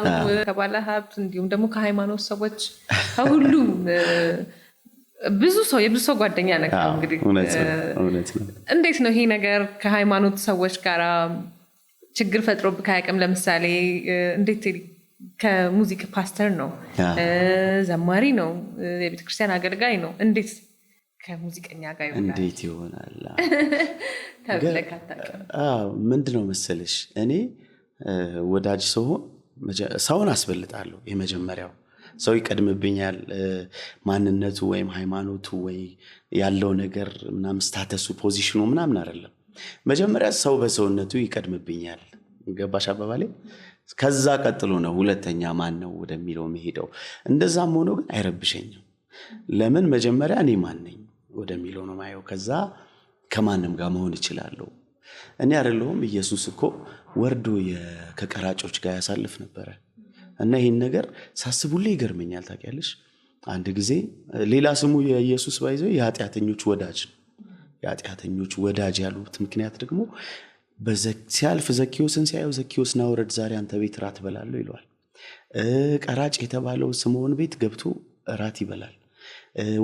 ከባለ ሀብት እንዲሁም ደግሞ ከሃይማኖት ሰዎች፣ ከሁሉም። ብዙ ሰው የብዙ ሰው ጓደኛ ነህ እንግዲህ። እውነት ነው። እንዴት ነው ይሄ ነገር ከሃይማኖት ሰዎች ጋር ችግር ፈጥሮብህ አያውቅም? ለምሳሌ እንዴት ከሙዚቃ ፓስተር ነው፣ ዘማሪ ነው፣ የቤተክርስቲያን አገልጋይ ነው፣ እንዴት ከሙዚቀኛ ጋር ይሆናል? እንዴት ይሆናል ተብለህ አታውቅም? ምንድን ነው መሰለሽ፣ እኔ ወዳጅ ስሆን ሰውን አስበልጣለሁ። የመጀመሪያው ሰው ይቀድምብኛል። ማንነቱ ወይም ሃይማኖቱ ወይ ያለው ነገር ምናምን status ኡ position ኑ ምናምን አይደለም። መጀመሪያ ሰው በሰውነቱ ይቀድምብኛል። ገባሽ አባባሌ? ከዛ ቀጥሎ ነው ሁለተኛ ማን ነው ወደሚለው መሄደው። እንደዛም ሆኖ ግን አይረብሸኝም። ለምን መጀመሪያ እኔ ማን ነኝ ወደሚለው ነው ማየው። ከዛ ከማንም ጋር መሆን እችላለሁ። እኔ አይደለሁም ኢየሱስ እኮ ወርዶ ከቀራጮች ጋር ያሳልፍ ነበረ። እና ይህን ነገር ሳስብ ሁሌ ይገርመኛል። ታውቂያለሽ፣ አንድ ጊዜ ሌላ ስሙ የኢየሱስ by the way የኃጢአተኞች ወዳጅ ነው። የኃጢአተኞች ወዳጅ ያሉት ምክንያት ደግሞ ሲያልፍ ዘኪዮስን ሲያየው "ዘኪዮስ፣ ና ውረድ፣ ዛሬ አንተ ቤት ራት እበላለሁ" ይለዋል። ቀራጭ የተባለው ስምዖን ቤት ገብቶ ራት ይበላል።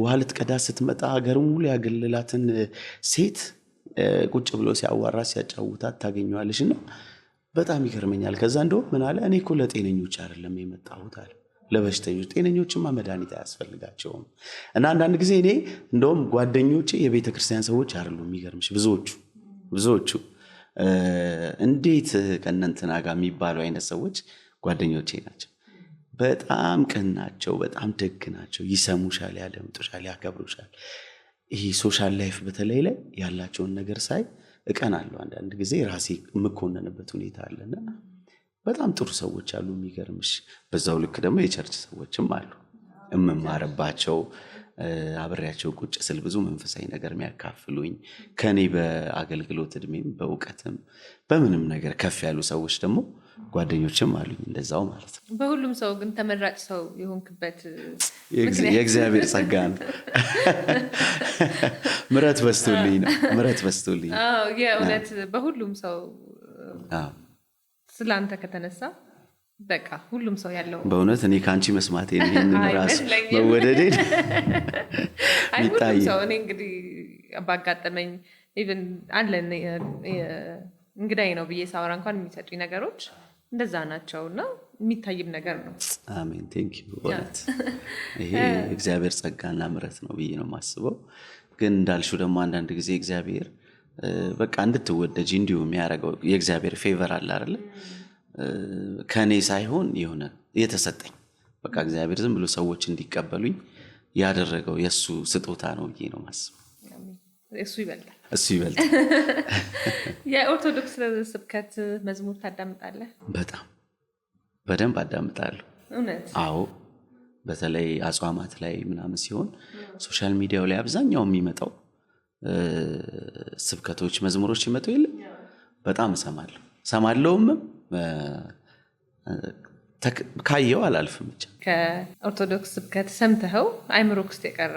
ውሃ ልትቀዳ ስትመጣ ሀገሩን ሙሉ ያገለላትን ሴት ቁጭ ብሎ ሲያዋራ ሲያጫውታት ታገኘዋለሽ። እና በጣም ይገርመኛል። ከዛ እንደውም ምን አለ፣ "እኔ እኮ ለጤነኞች አይደለም የመጣሁት" አለ፣ "ለበሽተኞች። ጤነኞችማ መድኃኒት አያስፈልጋቸውም።" እና አንዳንድ ጊዜ እኔ እንደውም ጓደኞቼ የቤተ ክርስቲያን ሰዎች አይደሉም። የሚገርምሽ ብዙዎቹ እንዴት ከእነንትና ጋር የሚባሉ አይነት ሰዎች ጓደኞቼ ናቸው። በጣም ቅን ናቸው። በጣም ደግ ናቸው። ይሰሙሻል፣ ያደምጡሻል፣ ያከብሩሻል። ይሄ social life በተለይ ላይ ያላቸውን ነገር ሳይ እቀናለሁ። አንዳንድ ጊዜ ራሴ የምኮነንበት ሁኔታ አለና በጣም ጥሩ ሰዎች አሉ። የሚገርምሽ በዛው ልክ ደግሞ የ church ሰዎችም አሉ እምማርባቸው፣ አብሬያቸው ቁጭ ስል ብዙ መንፈሳዊ ነገር የሚያካፍሉኝ፣ ከኔ በአገልግሎት እድሜም በእውቀትም በምንም ነገር ከፍ ያሉ ሰዎች ደግሞ ጓደኞችም አሉኝ እንደዛው ማለት ነው። በሁሉም ሰው ግን ተመራጭ ሰው የሆንክበት የእግዚአብሔር ጸጋ ነው። ምሕረት በዝቶልኝ ነው። ምሕረት በዝቶልኝ። የእውነት በሁሉም ሰው ስለአንተ ከተነሳ በቃ ሁሉም ሰው ያለው በእውነት እኔ ከአንቺ መስማቴ ይህንን ራሱ መወደዴን። ሁሉም ሰው እኔ እንግዲህ ባጋጠመኝ even አለን እንግዳዬ ነው ብዬ ሳወራ እንኳን የሚሰጡኝ ነገሮች እንደዛ ናቸው እና የሚታይም ነገር ነው። አሜን፣ thank you። በእውነት ይሄ እግዚአብሔር ጸጋና ምሕረት ነው ብዬ ነው የማስበው። ግን እንዳልሽው ደግሞ አንዳንድ ጊዜ እግዚአብሔር በቃ እንድትወደጅ እንዲሁ የሚያደርገው የእግዚአብሔር favor አለ አይደለ? ከእኔ ሳይሆን የሆነ የተሰጠኝ፣ በቃ እግዚአብሔር ዝም ብሎ ሰዎች እንዲቀበሉኝ ያደረገው የእሱ ስጦታ ነው ብዬ ነው የማስበው። እሱ ይበልጣል። እሱ ይበልጣል። የኦርቶዶክስ ስብከት መዝሙር ታዳምጣለህ? በጣም በደንብ አዳምጣለሁ። እውነት? አዎ፣ በተለይ አጽዋማት ላይ ምናምን ሲሆን social media ው ላይ አብዛኛው የሚመጣው ስብከቶች፣ መዝሙሮች ይመጡ የለም፣ በጣም እሰማለሁ። እሰማለሁም፣ ካየው አላልፍም ብቻ። ከኦርቶዶክስ ስብከት ሰምተኸው አይምሮህ ውስጥ የቀረ?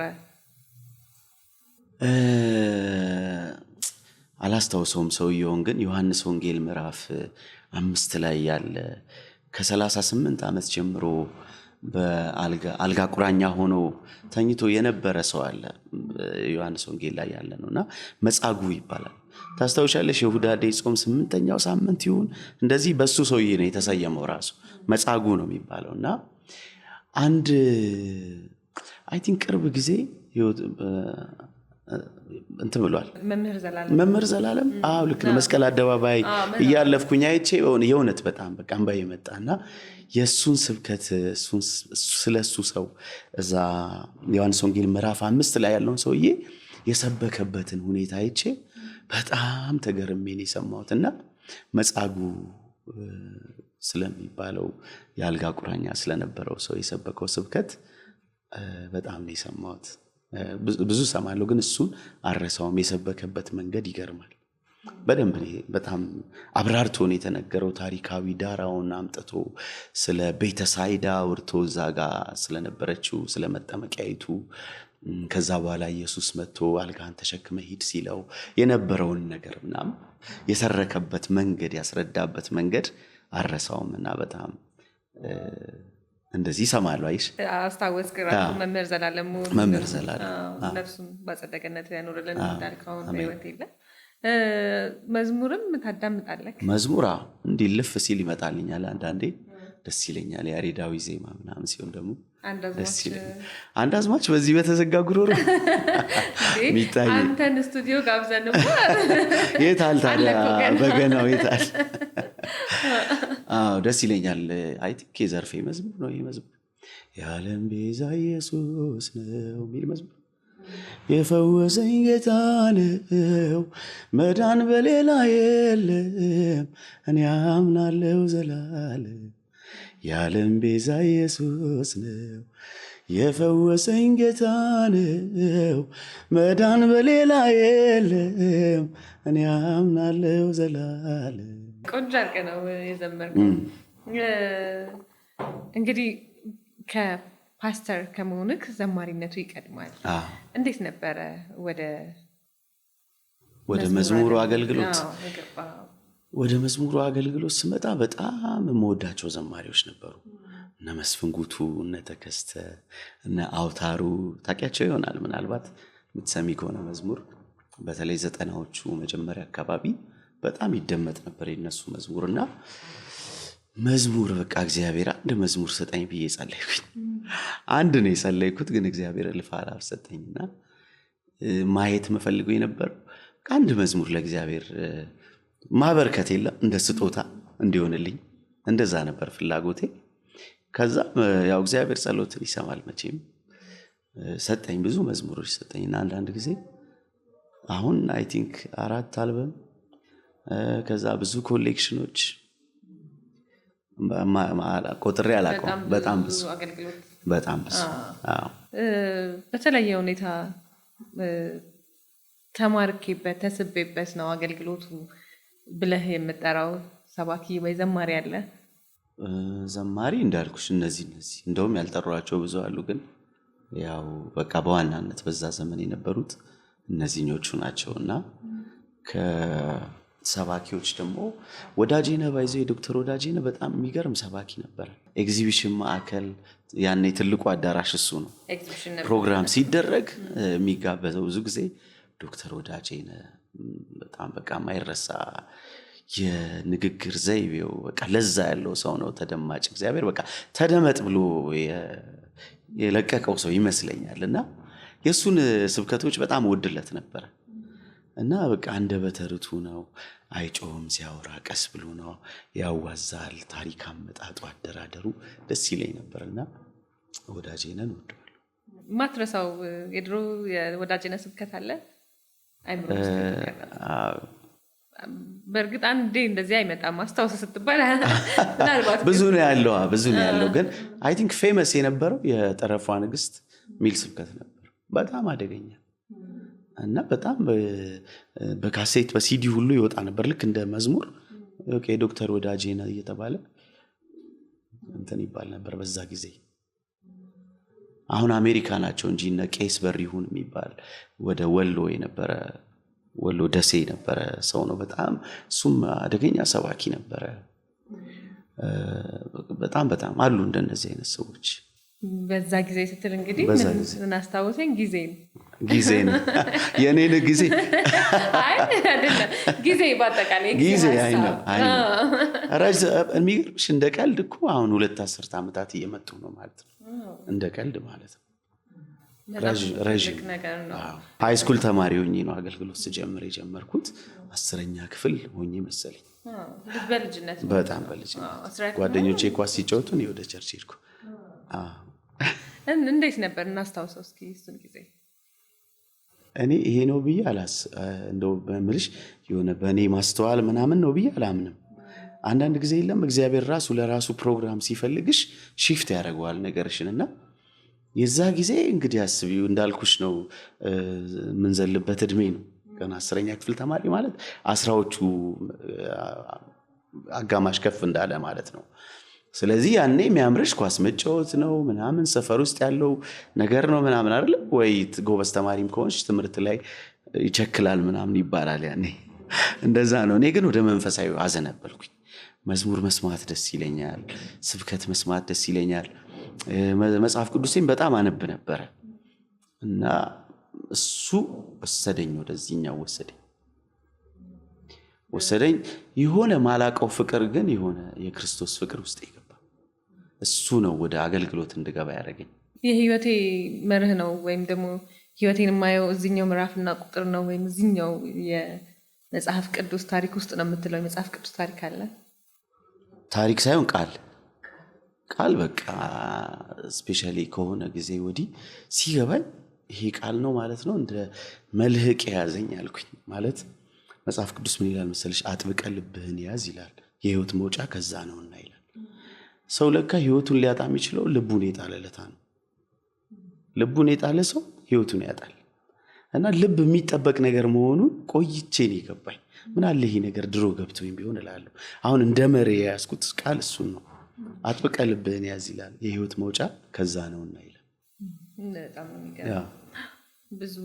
አላስታውሰውም ሰውየውን፣ ግን ዮሐንስ ወንጌል ምዕራፍ 5 ላይ ያለ ከ38 ዓመት ጀምሮ በአልጋ ቁራኛ ሆኖ ተኝቶ የነበረ ሰው አለ። ዮሐንስ ወንጌል ላይ ያለ ነው እና መጻጉዕ ይባላል። ታስታውሻለሽ? የሁዳዴ ጾም ስምንተኛው ሳምንት ይሁን እንደዚህ በሱ ሰውዬ ነው የተሰየመው፣ ራሱ መጻጉዕ ነው የሚባለው። እና አንድ I think ቅርብ ጊዜ እንትን ብሏል። መምህር ዘላለም። መምህር ዘላለም፣ አዎ ልክ ነው። መስቀል አደባባይ እያለፍኩኝ አይቼ የእውነት በጣም በቃ እንባዬ መጣ። እና የእሱን ስብከት፣ ስለ እሱ ሰው፣ እዛ ዮሐንስ ወንጌል ምዕራፍ 5 ላይ ያለውን ሰውዬ የሰበከበትን ሁኔታ አይቼ በጣም ተገርሜ ነው የሰማሁት። እና መጻጉዕ ስለሚባለው የአልጋ ቁራኛ ስለነበረው ሰው የሰበከው ስብከት በጣም ነው የሰማሁት። ብዙ እሰማለሁ፣ ግን እሱን አልረሳውም። የሰበከበት መንገድ ይገርማል። በደንብ በጣም አብራርቶ ነው የተነገረው። ታሪካዊ ዳራውን አምጥቶ ስለ ቤተሳይዳ አውርቶ፣ እዛ ጋ ስለነበረችው ስለ መጠመቂያይቱ፣ ከዛ በኋላ ኢየሱስ መጥቶ "አልጋህን ተሸክመህ ሂድ" ሲለው የነበረውን ነገር ምናምን የሰረከበት መንገድ፣ ያስረዳበት መንገድ አልረሳውም እና በጣም እንደዚህ ይሰማሉ። አይሽ አስታወስክ ራሱ መምህር ዘላለሙ። መምህር ዘላለም። ነፍሱን በአጸደ ገነት ያኑርልን። እንዳልከው በሕይወት የለም። መዝሙርም ታዳምጣለህ? መዝሙር እንዲህ ልፍ ሲል ይመጣልኛል። አንዳንዴ ደስ ይለኛል። ያሬዳዊ ዜማ ምናምን ሲሆን ደግሞ ደስ ይለኛል። አንድ አዝማች በዚህ በተዘጋ ጉሮሮ። የሚታይ አንተን ስቱዲዮ ጋብዘን የታል ታዲያ በገናው የታል? አዎ ደስ ይለኛል። I think የዘርፌ መዝሙር ነው ይሄ መዝሙር። የዓለም ቤዛ ኢየሱስ ነው የሚል መዝሙር። የፈወሰኝ ጌታ ነው፣ መዳን በሌላ የለም፣ እኔ አምናለው ዘላለም። የዓለም ቤዛ ኢየሱስ ነው፣ የፈወሰኝ ጌታ ነው፣ መዳን በሌላ የለም፣ እኔ አምናለው ዘላለም። ቆንጆ አድርገህ ነው የዘመርከው። እንግዲህ ከፓስተር ከመሆንክ ዘማሪነቱ ይቀድማል። እንዴት ነበረ ወደ ወደ መዝሙሩ አገልግሎት? ወደ መዝሙሩ አገልግሎት ስመጣ በጣም የምወዳቸው ዘማሪዎች ነበሩ። እነ መስፍን ጉቱ፣ እነ ተከስተ፣ እነ አውታሩ ታውቂያቸው ይሆናል ምናልባት የምትሰሚ ከሆነ። መዝሙር በተለይ 90ዎቹ መጀመሪያ አካባቢ በጣም ይደመጥ ነበር የነሱ መዝሙር። እና መዝሙር በቃ እግዚአብሔር አንድ መዝሙር ስጠኝ ብዬ ጸለይኩኝ። አንድ ነው የጸለይኩት፣ ግን እግዚአብሔር እልፍ አእላፍ ሰጠኝና ማየት የምፈልገው የነበረው አንድ መዝሙር ለእግዚአብሔር ማበርከት የለም እንደ ስጦታ እንዲሆንልኝ እንደዛ ነበር ፍላጎቴ። ከዛም ያው እግዚአብሔር ጸሎትን ይሰማል መቼም፣ ሰጠኝ፣ ብዙ መዝሙሮች ሰጠኝ። እና አንዳንድ ጊዜ አሁን I think አራት አልበም፣ ከዛ ብዙ collection ኦች፣ ቆጥሬ አላውቀውም። በጣም ብዙ፣ በጣም ብዙ። በተለየ ሁኔታ ተማርኬበት ተስቤበት ነው አገልግሎቱ ብለህ የምጠራው ሰባኪ ወይ ዘማሪ አለ? ዘማሪ እንዳልኩሽ እነዚህ እንደውም ያልጠሯቸው ብዙ አሉ። ግን ያው በቃ በዋናነት በዛ ዘመን የነበሩት እነዚህኞቹ ናቸው። እና ከሰባኪዎች ደግሞ ወዳጄነህ by the way፣ ዶክተር ወዳጄነህ በጣም የሚገርም ሰባኪ ነበረ። ኤግዚቢሽን ማዕከል ያኔ ትልቁ አዳራሽ እሱ ነው። ፕሮግራም ሲደረግ የሚጋበዘው ብዙ ጊዜ ዶክተር ወዳጄነህ፣ በጣም በቃ የማይረሳ የንግግር ዘይቤው በቃ ለዛ ያለው ሰው ነው። ተደማጭ፣ እግዚአብሔር በቃ ተደመጥ ብሎ የለቀቀው ሰው ይመስለኛል። እና የእሱን ስብከቶች በጣም እወድለት ነበረ። እና በቃ አንደበተ ርቱዕ ነው። አይጮህም፣ ሲያወራ ቀስ ብሎ ነው፣ ያዋዛል። ታሪክ አመጣጡ፣ አደራደሩ ደስ ይለኝ ነበር እና ወዳጄነህን እወደዋለሁ። ማትረሳው የድሮ የወዳጄነህ ስብከት አለ? አይምሮ ውስጥ የተቀረጸ? በእርግጥ አንዴ እንደዚህ አይመጣም። አስታውሰ ስትባል ምናልባት ብዙ ነው ያለው፣ ብዙ ነው ያለው። ግን I think famous የነበረው የጠረፏ ንግስት የሚል ስብከት ነበር። በጣም አደገኛ እና በጣም በካሴት በሲዲ ሁሉ ይወጣ ነበር። ልክ እንደ መዝሙር okay፣ ዶክተር ወዳጄነህ እየተባለ እንትን ይባል ነበር በዛ ጊዜ። አሁን አሜሪካ ናቸው እንጂ እነ ቄስ በሪሁን የሚባል ወደ ወሎ የነበረ፣ ወሎ ደሴ የነበረ ሰው ነው። በጣም እሱም አደገኛ ሰባኪ ነበረ። በጣም በጣም አሉ እንደነዚህ አይነት ሰዎች። በዛ ጊዜ ስትል እንግዲህ በዛ ጊዜ። ምን አስታወሰኝ? ጊዜ ነው። ጊዜ ነው፣ የኔን ጊዜ። አይ አይደለም፣ ጊዜ በአጠቃላይ። ጊዜ አይ ሀሳብ። ነው አይ ነው። የሚገርምሽ እንደ ቀልድ እኮ አሁን 2 አስርት ዓመታት እየመጡ ነው ማለት ነው። እንደ ቀልድ ማለት ነው። በጣም ረዥም ትልቅ ነገር ነው። High school ተማሪ ሆኜ ነው አገልግሎት ስጀምር የጀመርኩት። 10ኛ ክፍል ሆኜ መሰለኝ። አዎ፣ በልጅነት። በጣም በልጅነት። አዎ፣ 10ኛ ክፍል። ጓደኞቼ ኳስ ሲጫወቱ እኔ ወደ church ሄድኩ። አዎ። እንዴት ነበር? እናስታውሰው እስኪ እሱን ጊዜ። እኔ ይሄ ነው ብዬ አላስ እንደው በምልሽ የሆነ በእኔ ማስተዋል ምናምን ነው ብዬ አላምንም። አንዳንድ ጊዜ የለም እግዚአብሔር ራሱ ለራሱ ፕሮግራም ሲፈልግሽ shift ያደርገዋል ነገርሽን። እና የዛ ጊዜ እንግዲህ አስቢው፣ እንዳልኩሽ ነው፣ የምንዘልበት እድሜ ነው። ገና 10ኛ ክፍል ተማሪ ማለት 10ዎቹ አጋማሽ ከፍ እንዳለ ማለት ነው። ስለዚህ ያኔ የሚያምርሽ ኳስ መጫወት ነው ምናምን፣ ሰፈር ውስጥ ያለው ነገር ነው ምናምን አይደለም ወይ? ጎበዝ ተማሪም ከሆንሽ ትምህርት ላይ ይቸክላል ምናምን ይባላል። ያኔ እንደዛ ነው። እኔ ግን ወደ መንፈሳዊ አዘነበልኩኝ። መዝሙር መስማት ደስ ይለኛል። ስብከት መስማት ደስ ይለኛል። መጽሐፍ ቅዱሴን በጣም አነብ ነበረ እና እሱ ወሰደኝ፣ ወደዚህኛው ወሰደኝ። የሆነ ማላቀው ፍቅር ግን የሆነ የክርስቶስ ፍቅር ውስጥ የገባ እሱ ነው ወደ አገልግሎት እንድገባ ያደረገኝ። የህይወቴ መርህ ነው ወይም ደግሞ ህይወቴን የማየው እዚኛው ምዕራፍና ቁጥር ነው ወይም እዚኛው የመጽሐፍ ቅዱስ ታሪክ ውስጥ ነው የምትለው የመጽሐፍ ቅዱስ ታሪክ አለ? ታሪክ ሳይሆን ቃል ቃል በቃ especially ከሆነ ጊዜ ወዲህ ሲገባኝ ይሄ ቃል ነው ማለት ነው፣ እንደ መልህቅ የያዘኝ አልኩኝ። ማለት መጽሐፍ ቅዱስ ምን ይላል መሰለሽ? አጥብቀህ ልብህን ያዝ ይላል፣ የህይወት መውጫ ከዛ ነውና ይላል። ሰው ለካ ህይወቱን ሊያጣ የሚችለው ልቡን የጣለ ለታ ነው። ልቡን የጣለ ሰው ህይወቱን ያጣል። እና ልብ የሚጠበቅ ነገር መሆኑን ቆይቼ ነው የገባኝ። ምን አለ ይሄ ነገር ድሮ ገብቶኝ ቢሆን እላለሁ። አሁን እንደ መሪ የያዝኩት ቃል እሱን ነው። አጥብቀህ ልብህን ያዝ ይላል፣ የህይወት መውጫ ከዛ ነውና ይላል። በጣም ነው የሚገርመው። ብዙ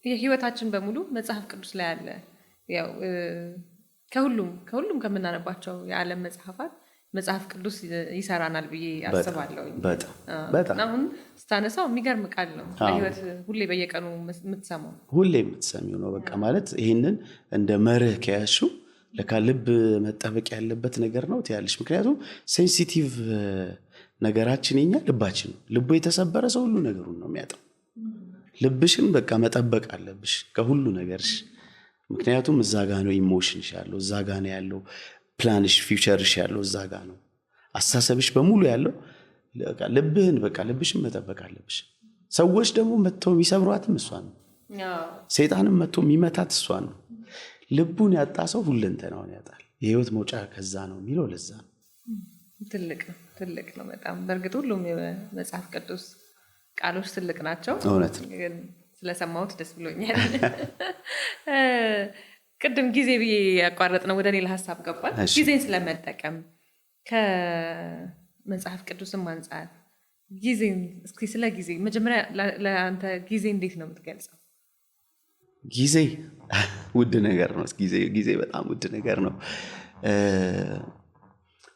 የህይወታችን በሙሉ መጽሐፍ ቅዱስ ላይ አለ። ያው ከሁሉም ከምናነባቸው የዓለም መጽሐፋት መጽሐፍ ቅዱስ ይሰራናል ብዬ አስባለሁ። በጣም በጣም። አሁን ስታነሳው የሚገርም ቃል ነው። በህይወት ሁሌ በየቀኑ የምትሰማው ሁሌ የምትሰሚው ነው። በቃ ማለት ይህንን እንደ መርህ ከያዝሽው ለካ ልብ መጠበቅ ያለበት ነገር ነው ትያለሽ። ምክንያቱም sensitive ነገራችን የኛ ልባችን ነው። ልቡ የተሰበረ ሰው ሁሉ ነገሩን ነው የሚያጣው። ልብሽን በቃ መጠበቅ አለብሽ ከሁሉ ነገርሽ። ምክንያቱም እዛ ጋ ነው emotion ሽ ያለው፣ እዛ ጋ ነው ያለው ፕላንሽ፣ future ሽ ያለው እዛ ጋ ነው፣ አስተሳሰብሽ በሙሉ ያለው ልብህን በቃ ልብሽን መጠበቅ አለብሽ። ሰዎች ደግሞ መጥተው የሚሰብሯትም እሷን ነው። ሰይጣንም መጥቶ የሚመታት እሷን ነው። ልቡን ያጣ ሰው ሁለንተናውን ያጣል። የህይወት መውጫ ከዛ ነው የሚለው ለዛ ነው። ትልቅ ነው፣ ትልቅ ነው በጣም። በእርግጥ ሁሉም የመጽሐፍ ቅዱስ ቃሎች ትልቅ ናቸው። እውነት ነው። ግን ስለሰማሁት ደስ ብሎኛል። ቅድም ጊዜ ብዬ ያቋረጥነው ወደ ሌላ ሀሳብ ገባል። ጊዜን ስለመጠቀም ከመጽሐፍ ቅዱስም አንጻር ጊዜን እስኪ ስለ ጊዜ መጀመሪያ ለአንተ ጊዜ እንዴት ነው የምትገልጸው? ጊዜ ውድ ነገር ነው። ጊዜ በጣም ውድ ነገር ነው።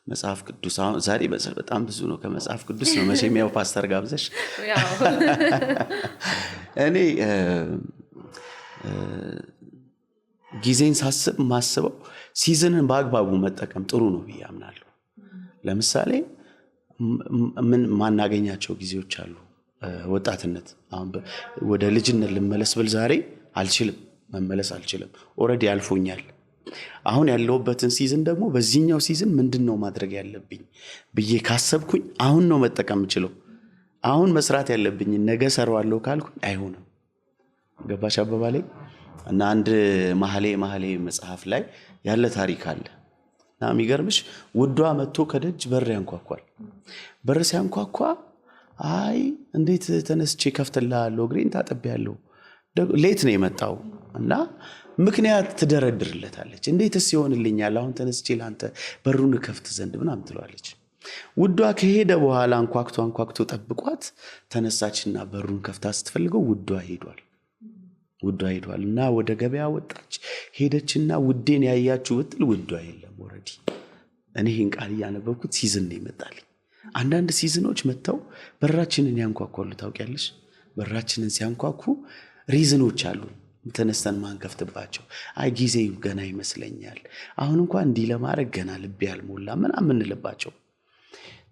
መጽሐፍ ቅዱስ አሁን ዛሬ በጣም ብዙ ነው። ከመጽሐፍ ቅዱስ ነው መቼም ያው ፓስተር ጋብዘሽ። እኔ ጊዜን ሳስብ ማስበው season ን በአግባቡ መጠቀም ጥሩ ነው ብዬ አምናለሁ። ለምሳሌ ምን ማናገኛቸው ጊዜዎች አሉ። ወጣትነት አሁን ወደ ልጅነት ልመለስ ብል ዛሬ አልችልም፣ መመለስ አልችልም። already አልፎኛል። አሁን ያለሁበትን season ደግሞ በዚህኛው season ምንድነው ማድረግ ያለብኝ ብዬ ካሰብኩኝ አሁን ነው መጠቀም የምችለው። አሁን መስራት ያለብኝ ነገ ሰራዋለሁ ካልኩኝ አይሆንም። ገባሽ አባባሌ? እና አንድ መኃልየ መጽሐፍ ላይ ያለ ታሪክ አለ። እና የሚገርምሽ ውዷ መጥቶ ከደጅ በር ያንኳኳል። በር ሲያንኳኳ አይ እንዴት ተነስቼ ከፍትልሃለሁ፣ እግሬን ታጥቤያለሁ፣ late ነው የመጣው እና ምክንያት ትደረድርለታለች። እንዴትስ ይሆንልኛል አሁን ተነስቼ ላንተ በሩን ከፍት ዘንድ ምናምን ትለዋለች። ውዷ ከሄደ በኋላ አንኳኩቶ አንኳኩቶ ጠብቋት ተነሳችና በሩን ከፍታ ስትፈልገው ውዷ ሄዷል። ውዷ ሄዷል እና ወደ ገበያ ወጣች። ሄደችና ውዴን ያያችሁ ብትል ውዷ የለም። already እኔ ይህን ቃል እያነበብኩት season ነው ይመጣልኝ። አንዳንድ season ኦች መጥተው በራችንን ያንኳኳሉ። ታውቂያለሽ? በራችንን ሲያንኳኩ reason ኦች አሉ ተነስተን ማንከፍትባቸው። አይ ጊዜ ገና ይመስለኛል፣ አሁን እንኳን እንዲህ ለማድረግ ገና ልቤ አልሞላ ምናምን እንልባቸው።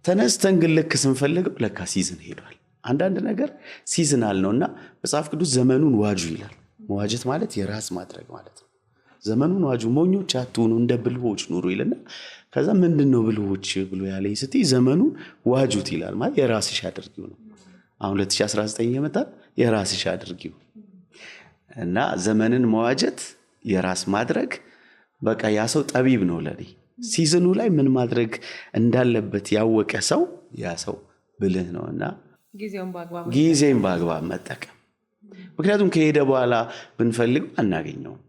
ተነስተን ግን ልክ ስንፈልገው ለካ season ሄዷል። አንዳንድ ነገር seasonal ነውና መጽሐፍ ቅዱስ ዘመኑን ዋጁ ይላል። መዋጀት ማለት የራስ ማድረግ ማለት ነው። ዘመኑን ዋጁ፣ ሞኞች አትሁኑ፣ እንደ ብልሆች ኑሩ ይልና ከዛ ምንድነው ብልሆች ብሎ ያለኝ ስትይ ዘመኑን ዋጁት ይላል። ማለት የራስሽ አድርጊው ነው። አሁን 2019 የመጣ የራስሽ አድርጊው እና ዘመንን መዋጀት የራስ ማድረግ በቃ ያ ሰው ጠቢብ ነው ለኔ። season ኡ ላይ ምን ማድረግ እንዳለበት ያወቀ ሰው ያ ሰው ብልህ ነውና ጊዜን በአግባብ መጠቀም። ምክንያቱም ከሄደ በኋላ ብንፈልገው አናገኘውም።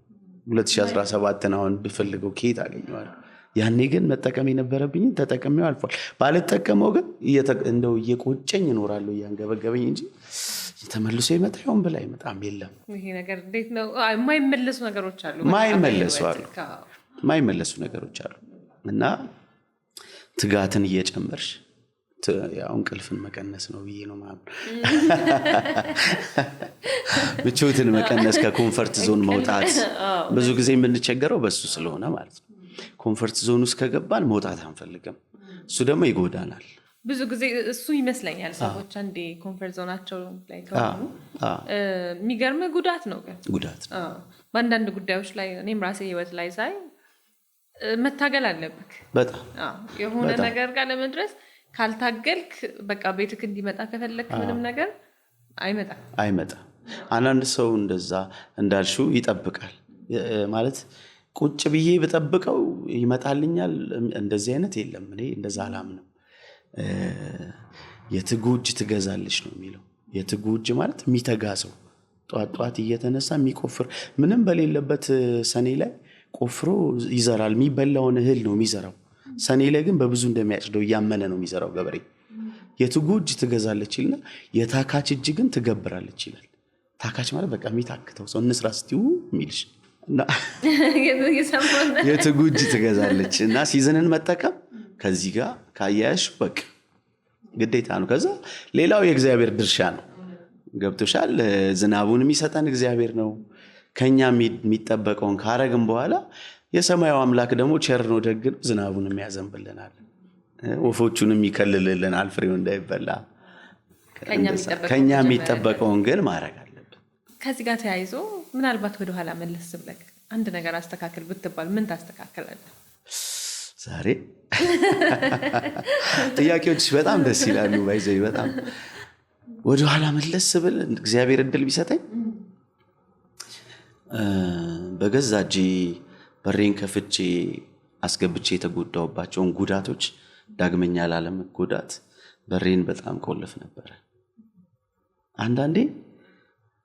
2017 አሁን ብፈልገው ከየት አገኘዋለሁ? ያኔ ግን መጠቀም የነበረብኝን ተጠቅሜው አልፏል። ባልጠቀመው ግን እንደው እየቆጨኝ እኖራለሁ እያንገበገበኝ እንጂ ተመልሶ ይመጣ ይሆን ብላ አይመጣም። የለም ይሄ ነገር እንዴት ነው? የማይመለሱ ነገሮች አሉ። ማይመለሱ አሉ። የማይመለሱ ነገሮች አሉ። እና ትጋትን እየጨመርሽ ያው እንቅልፍን መቀነስ ነው ብዬ ነው የማምነው። ምቾትን መቀነስ፣ ከ comfort zone መውጣት። ብዙ ጊዜ የምንቸገረው በሱ ስለሆነ ማለት ነው። Comfort zone ውስጥ ከገባን መውጣት አንፈልግም። እሱ ደግሞ ይጎዳናል። ብዙ ጊዜ እሱ ይመስለኛል ሰዎች አንዴ comfort zone ኣቸው ላይ ከሆኑ የሚገርም ጉዳት ነው ግን ጉዳት ነው። በአንዳንድ ጉዳዮች ላይ እኔም ራሴ ህይወት ላይ ሳይ መታገል አለብክ። በጣም። የሆነ ነገር ጋር ለመድረስ ካልታገልክ፣ በቃ ቤትክ እንዲመጣ ከፈለክ ምንም ነገር አይመጣም። አይመጣም። አንዳንድ ሰው እንደዛ እንዳልሽው ይጠብቃል። ማለት ቁጭ ብዬ ብጠብቀው ይመጣልኛል። እንደዚህ አይነት የለም። እኔ እንደዛ አላምንም። የትጉ እጅ ትገዛለች ነው የሚለው። የትጉ እጅ ማለት የሚተጋ ሰው፣ ጠዋት ጠዋት እየተነሳ የሚቆፍር፣ ምንም በሌለበት ሰኔ ላይ ቆፍሮ ይዘራል። የሚበላውን እህል ነው የሚዘራው። ሰኔ ላይ ግን በብዙ እንደሚያጭደው እያመነ ነው የሚዘራው ገበሬ። የትጉ እጅ ትገዛለች ይልና የታካች እጅ ግን ትገብራለች ይላል። ታካች ማለት በቃ የሚታክተው ሰው፣ እንስራ ስትይው የሚልሽ እና የትጉ እጅ ትገዛለች እና season ን መጠቀም ከዚህ ጋር ካያያሽ በቃ ግዴታ ነው። ከዛ ሌላው የእግዚአብሔር ድርሻ ነው። ገብቶሻል? ዝናቡን የሚሰጠን እግዚአብሔር ነው። ከኛ የሚጠበቀውን ካረግን በኋላ የሰማዩ አምላክ ደግሞ ቸር ነው፣ ደግ ነው። ዝናቡንም ያዘንብልናል፣ ወፎቹንም ይከልልልናል ፍሬው እንዳይበላ። ከኛ የሚጠበቀውን ግን ማድረግ አለብን። ከዚህ ጋር ተያይዞ ምናልባት ወደኋላ መለስ ብለህ አንድ ነገር አስተካክል ብትባል ምን ታስተካክላለህ? ዛሬ ጥያቄዎች በጣም ደስ ይላሉ። By the way በጣም ወደኋላ መለስ ብል፣ እግዚአብሔር እድል ቢሰጠኝ፣ በገዛ እጄ በሬን ከፍቼ አስገብቼ የተጎዳሁባቸውን ጉዳቶች ዳግመኛ ላለመጎዳት በሬን በጣም ቆልፍ ነበረ። አንዳንዴ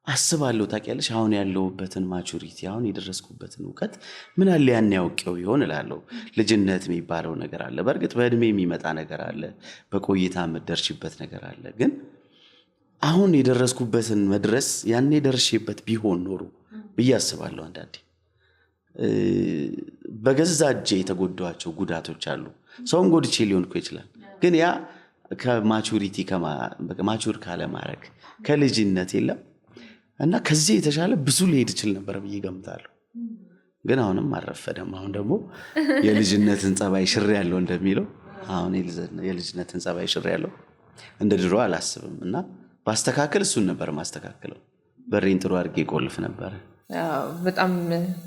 አስባለሁ፣ ታውቂያለሽ፣ አሁን ያለሁበትን maturity፣ አሁን የደረስኩበትን እውቀት ምን አለ ያን ያውቄው ይሆን እላለሁ። ልጅነት የሚባለው ነገር አለ። በእርግጥ በእድሜ የሚመጣ ነገር አለ፣ በቆይታ የምትደርሺበት ነገር አለ። ግን አሁን የደረስኩበትን መድረስ ያኔ ደርሼበት ቢሆን ኖሮ ብዬ አስባለሁ። አንዳንዴ በገዛ እጄ የተጎዳኋቸው ጉዳቶች አሉ። ሰውን ጎድቼ ሊሆን እኮ ይችላል። ግን ያ ከ maturity፣ mature ካለማድረግ፣ ከልጅነት የለም እና ከዚህ የተሻለ ብዙ ሊሄድ ይችል ነበር ብዬ ገምታለሁ። ግን አሁንም አልረፈደም። አሁን ደግሞ የልጅነትን ጸባይ ሽር ያለው እንደሚለው፣ አሁን የልጅነትን ጸባይ ሽር ያለው እንደ ድሮ አላስብም እና ባስተካከል እሱን ነበር ማስተካከለው። በሬን ጥሩ አድርጌ ቆልፍ ነበረ። በጣም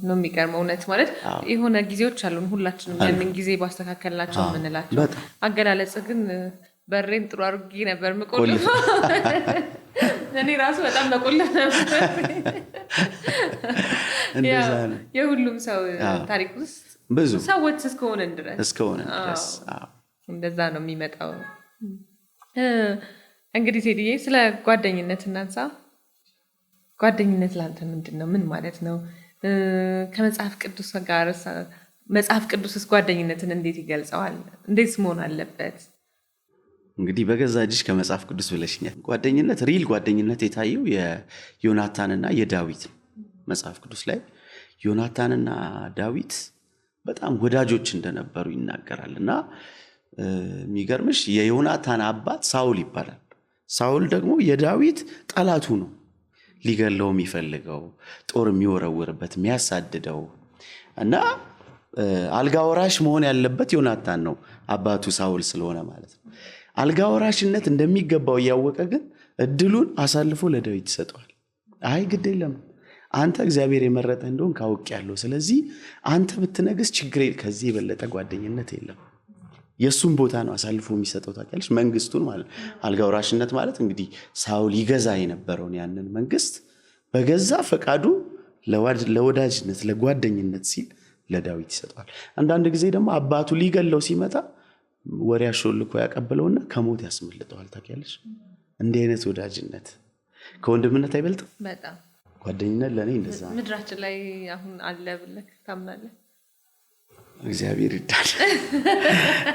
ነው የሚገርመው። እውነት ማለት የሆነ ጊዜዎች አሉን ሁላችንም ያንን ጊዜ ባስተካከልናቸው የምንላቸው። አገላለጽ ግን በሬን ጥሩ አድርጌ ነበር የምቆልፈው። እኔ ራሱ በጣም መቆለፍ ነበር። የሁሉም ሰው ታሪክ ውስጥ ብዙ ሰዎች እስከሆነን ድረስ እስከሆነን ድረስ እንደዛ ነው የሚመጣው። እንግዲህ ቴዲዬ ስለ ጓደኝነት እናንሳ። ጓደኝነት ለአንተ ምንድን ነው? ምን ማለት ነው? ከመጽሐፍ ቅዱስ ጋር፣ መጽሐፍ ቅዱስስ ጓደኝነትን እንዴት ይገልጸዋል? እንዴትስ መሆን አለበት? እንግዲህ በገዛ እጅሽ ከመጽሐፍ ቅዱስ ብለሽኛል። ጓደኝነት፣ real ጓደኝነት የታየው የዮናታንና የዳዊት ነው። መጽሐፍ ቅዱስ ላይ ዮናታንና ዳዊት በጣም ወዳጆች እንደነበሩ ይናገራል። እና የሚገርምሽ የዮናታን አባት ሳውል ይባላል። ሳውል ደግሞ የዳዊት ጠላቱ ነው። ሊገለው የሚፈልገው፣ ጦር የሚወረውርበት፣ የሚያሳድደው እና አልጋ ወራሽ መሆን ያለበት ዮናታን ነው፣ አባቱ ሳውል ስለሆነ ማለት ነው። አልጋ ወራሽነት እንደሚገባው እያወቀ ግን እድሉን አሳልፎ ለዳዊት ይሰጠዋል። አይ ግድ የለም፣ አንተ እግዚአብሔር የመረጠህ እንደሆን አውቄያለሁ፣ ስለዚህ አንተ ብትነግስ ችግር፣ ከዚህ የበለጠ ጓደኝነት የለም። የእሱን ቦታ ነው አሳልፎ የሚሰጠው፣ ታውቂያለሽ፣ መንግስቱን ማለት። አልጋ ወራሽነት ማለት እንግዲህ ሳውል ይገዛ የነበረውን ያንን መንግስት በገዛ ፈቃዱ ለወዳጅነት፣ ለጓደኝነት ሲል ለዳዊት ይሰጠዋል። አንዳንድ ጊዜ ደግሞ አባቱ ሊገለው ሲመጣ ወሬ አሾልኮ ያቀብለውና ከሞት ያስመልጠዋል። ታውቂያለሽ፣ እንዲህ አይነት ወዳጅነት ከወንድምነት አይበልጥም? በጣም። ጓደኝነት ለእኔ እንደዛ ነው። ምድራችን ላይ አሁን አለ ብለህ ታምናለህ? እግዚአብሔር ይርዳን፣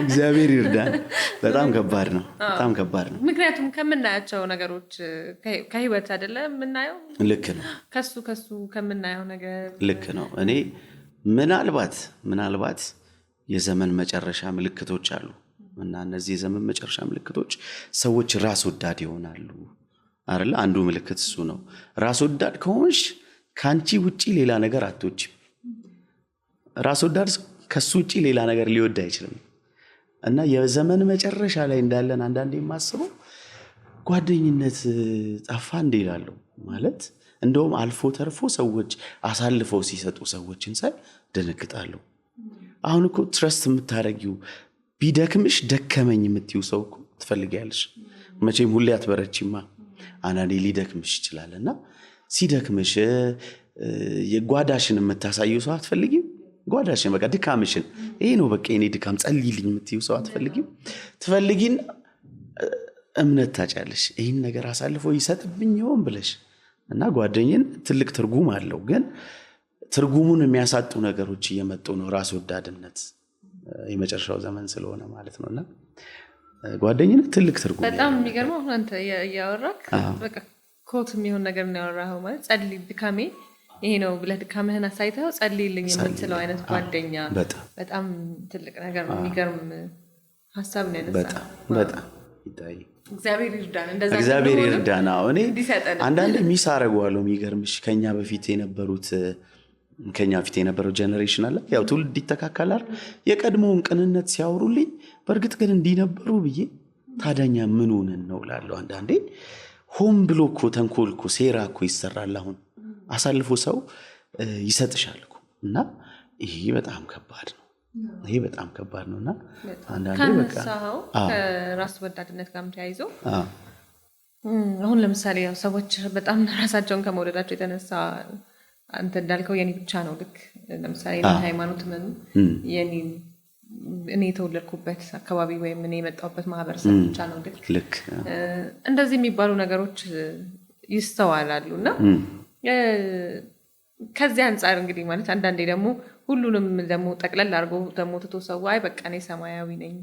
እግዚአብሔር ይርዳን። በጣም ከባድ ነው፣ በጣም ከባድ ነው። ምክንያቱም ከምናያቸው ነገሮች፣ ከህይወት አይደለ የምናየው? ልክ ነው። ከሱ ከምናየው ነገር። ልክ ነው። እኔ ምናልባት የዘመን መጨረሻ ምልክቶች አሉ። እና እነዚህ የዘመን መጨረሻ ምልክቶች ሰዎች ራስ ወዳድ ይሆናሉ አይደለ? አንዱ ምልክት እሱ ነው። ራስ ወዳድ ከሆንሽ ከአንቺ ውጪ ሌላ ነገር አትወጂም። ራስ ወዳድ ሰው ከሱ ውጪ ሌላ ነገር ሊወድ አይችልም። እና የዘመን መጨረሻ ላይ እንዳለን አንዳንዴ የማስበው ጓደኝነት ጠፋ እንዴ እላለሁ። ማለት እንደውም አልፎ ተርፎ ሰዎች አሳልፈው ሲሰጡ ሰዎችን ሳይ ደነግጣለሁ። አሁን እኮ trust የምታደርጊው ቢደክምሽ ደከመኝ የምትይው ሰው እኮ ትፈልጊያለሽ። መቼም ሁሌ አትበረቺማ፣ አንዳንዴ ሊደክምሽ ይችላል። እና ሲደክምሽ የጓዳሽን የምታሳዪው ሰው አትፈልጊም? ጓዳሽን በቃ ድካምሽን፣ ይሄ ነው በቃ የኔ ድካም ጸልይልኝ የምትይው ሰው አትፈልጊም? ትፈልጊና እምነት ታጫለሽ። ይህን ነገር አሳልፎ ይሰጥብኝ ይሆን ብለሽ። እና ጓደኝን ትልቅ ትርጉም አለው፣ ግን ትርጉሙን የሚያሳጡ ነገሮች እየመጡ ነው። ራስ ወዳድነት የመጨረሻው ዘመን ስለሆነ ማለት ነው። እና ጓደኝነት ትልቅ ትርጉም በጣም የሚገርመው አሁን አንተ እያወራክ በቃ quote የሚሆን ነገር ነው ያወራኸው። ማለት ጸልይ፣ ድካሜ ይሄ ነው ብለህ ድካምህን አሳይተኸው ጸልይልኝ የምትለው አይነት ጓደኛ በጣም ትልቅ ነገር ነው። የሚገርም ሀሳብ ነው ያነሳኸው። በጣም በጣም ይታይ። እግዚአብሔር ይርዳን። እንደዛ እግዚአብሔር ይርዳን። አዎ እኔ እንዲሰጠን። አንዳንዴ miss አደርገዋለሁ። የሚገርምሽ ከኛ በፊት የነበረው generation አለ። ያው ትውልድ ይተካከላል። የቀድሞውን ቅንነት ሲያወሩልኝ በእርግጥ ግን እንዲህ ነበሩ ብዬ ታዲያ ምን ሆነን ነው እላለሁ። አንዳንዴ ሆን ብሎ እኮ ተንኮል እኮ ሴራ እኮ ይሰራል። አሁን አሳልፎ ሰው ይሰጥሻል እኮ እና ይሄ በጣም ከባድ ነው። ይሄ በጣም ከባድ ነው። እና አንዳንዴ በቃ ካነሳኸው ከራስ ወዳድነት ጋርም ተያይዞ አሁን ለምሳሌ ያው ሰዎች በጣም ራሳቸውን ከመውደዳቸው የተነሳ አንተ እንዳልከው የኔ ብቻ ነው ልክ ለምሳሌ ሃይማኖት ምን የኔ እኔ የተወለድኩበት አካባቢ ወይም እኔ የመጣሁበት ማህበረሰብ ብቻ ነው ልክ ልክ እንደዚህ የሚባሉ ነገሮች ይስተዋላሉ። እና ከዚህ አንጻር እንግዲህ ማለት አንዳንዴ ደግሞ ሁሉንም ደግሞ ጠቅለል አድርጎ ደግሞ ትቶ ሰው አይ በቃ እኔ ሰማያዊ ነኝ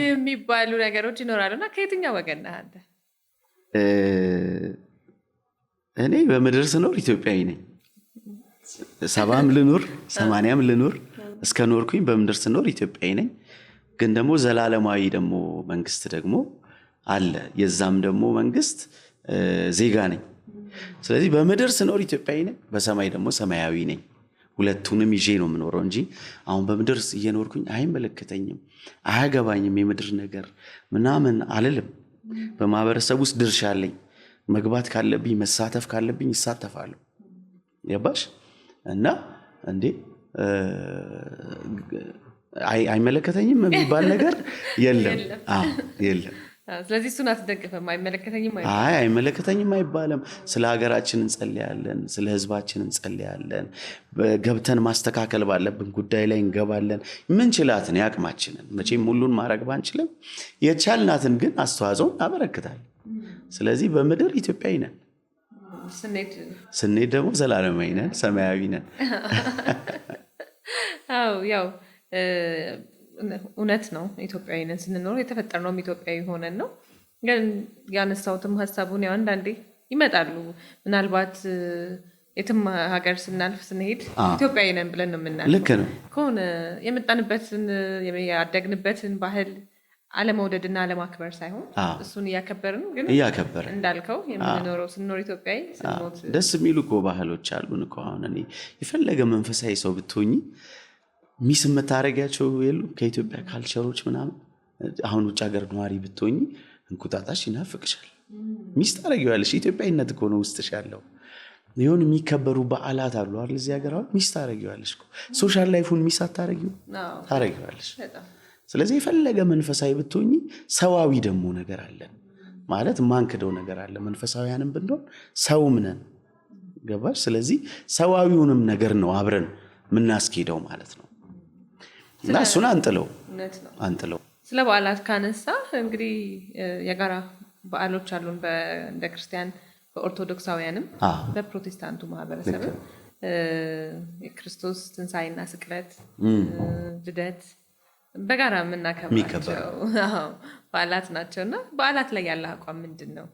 የሚባሉ ነገሮች ይኖራሉ። እና ከየትኛው ወገን ነህ አንተ? እኔ በምድር ስኖር ኢትዮጵያዊ ነኝ። 70ም ልኑር 80ም ልኑር እስከ ኖርኩኝ በምድር ስኖር ኢትዮጵያዊ ነኝ። ግን ደግሞ ዘላለማዊ ደግሞ መንግስት ደግሞ አለ። የዛም ደግሞ መንግስት ዜጋ ነኝ። ስለዚህ በምድር ስኖር ኢትዮጵያዊ ነኝ፣ በሰማይ ደግሞ ሰማያዊ ነኝ። ሁለቱንም ይዤ ነው የምኖረው እንጂ አሁን በምድር እየኖርኩኝ አይመለከተኝም፣ አያገባኝም የምድር ነገር ምናምን አልልም። በማህበረሰብ ውስጥ ድርሻ አለኝ። መግባት ካለብኝ መሳተፍ ካለብኝ ይሳተፋለሁ። ገባሽ? እና እንዴ አይመለከተኝም የሚባል ነገር የለም። አዎ የለም። ስለዚህ እሱን አትደግፍም? አይመለከተኝም አይባልም። አይ አይመለከተኝም አይባልም። ስለ ሀገራችን እንጸልያለን፣ ስለ ህዝባችን እንጸልያለን። ገብተን ማስተካከል ባለብን ጉዳይ ላይ እንገባለን። ምንችላትን ያቅማችንን፣ መቼም ሁሉን ማድረግ ባንችልም የቻልናትን ግን አስተዋጽኦ እናበረክታለን። ስለዚህ በምድር ኢትዮጵያዊ ነን፣ ስንሄድ ደግሞ ዘላለማዊ ነን፣ ሰማያዊ ነን። አዎ ያው እውነት ነው። ኢትዮጵያዊ ነን ስንኖር የተፈጠርነውም ኢትዮጵያዊ ሆነን ነው። ግን ያነሳሁትም ሀሳቡን ያው አንዳንዴ ይመጣሉ። ምናልባት የትም ሀገር ስናልፍ ስንሄድ ኢትዮጵያዊ ነን ብለን ነው የምናልፈው። ልክ ነው። ከሆነ የመጣንበትን ያደግንበትን ባህል አለመውደድና አለማክበር ሳይሆን እሱን እያከበርን ግን እያከበርን እንዳልከው የምንኖረው ስንኖር ኢትዮጵያዊ ስንሞት ደስ የሚሉ እኮ ባህሎች አሉን እኮ። አሁን እኔ የፈለገ መንፈሳዊ ሰው ብትሆኚ miss የምታደርጊያቸው የሉም ከኢትዮጵያ culture ኦች ምናምን። አሁን ውጭ ሀገር ነዋሪ ብትሆኚ እንቁጣጣሽ ይናፍቅሻል፣ miss ታደርጊዋለሽ። ኢትዮጵያዊነት እኮ ነው ውስጥሽ ያለው። የሆኑ የሚከበሩ በዓላት አሉ አይደል እዚህ ሀገር፣ አሁን miss ታደርጊዋለሽ እኮ። social life ኡን miss አታደርጊው? ታደርጊዋለሽ። ስለዚህ የፈለገ መንፈሳዊ ብትሆኚ ሰዋዊ ደግሞ ነገር አለን ማለት ማንክደው ነገር አለ። መንፈሳዊያንም ብንሆን ሰውም ነን፣ ገባሽ? ስለዚህ ሰዋዊውንም ነገር ነው አብረን የምናስኬደው ማለት ነው። እና እሱን አንጥለው አንጥለው። ስለ በዓላት ካነሳ እንግዲህ የጋራ በዓሎች አሉን እንደ ክርስቲያን በኦርቶዶክሳውያንም በፕሮቴስታንቱ ማህበረሰብም የክርስቶስ ትንሳኤና ስቅለት፣ ልደት በጋራ የምናከብራቸው በዓላት ናቸው። እና በዓላት ላይ ያለ አቋም ምንድን ነው?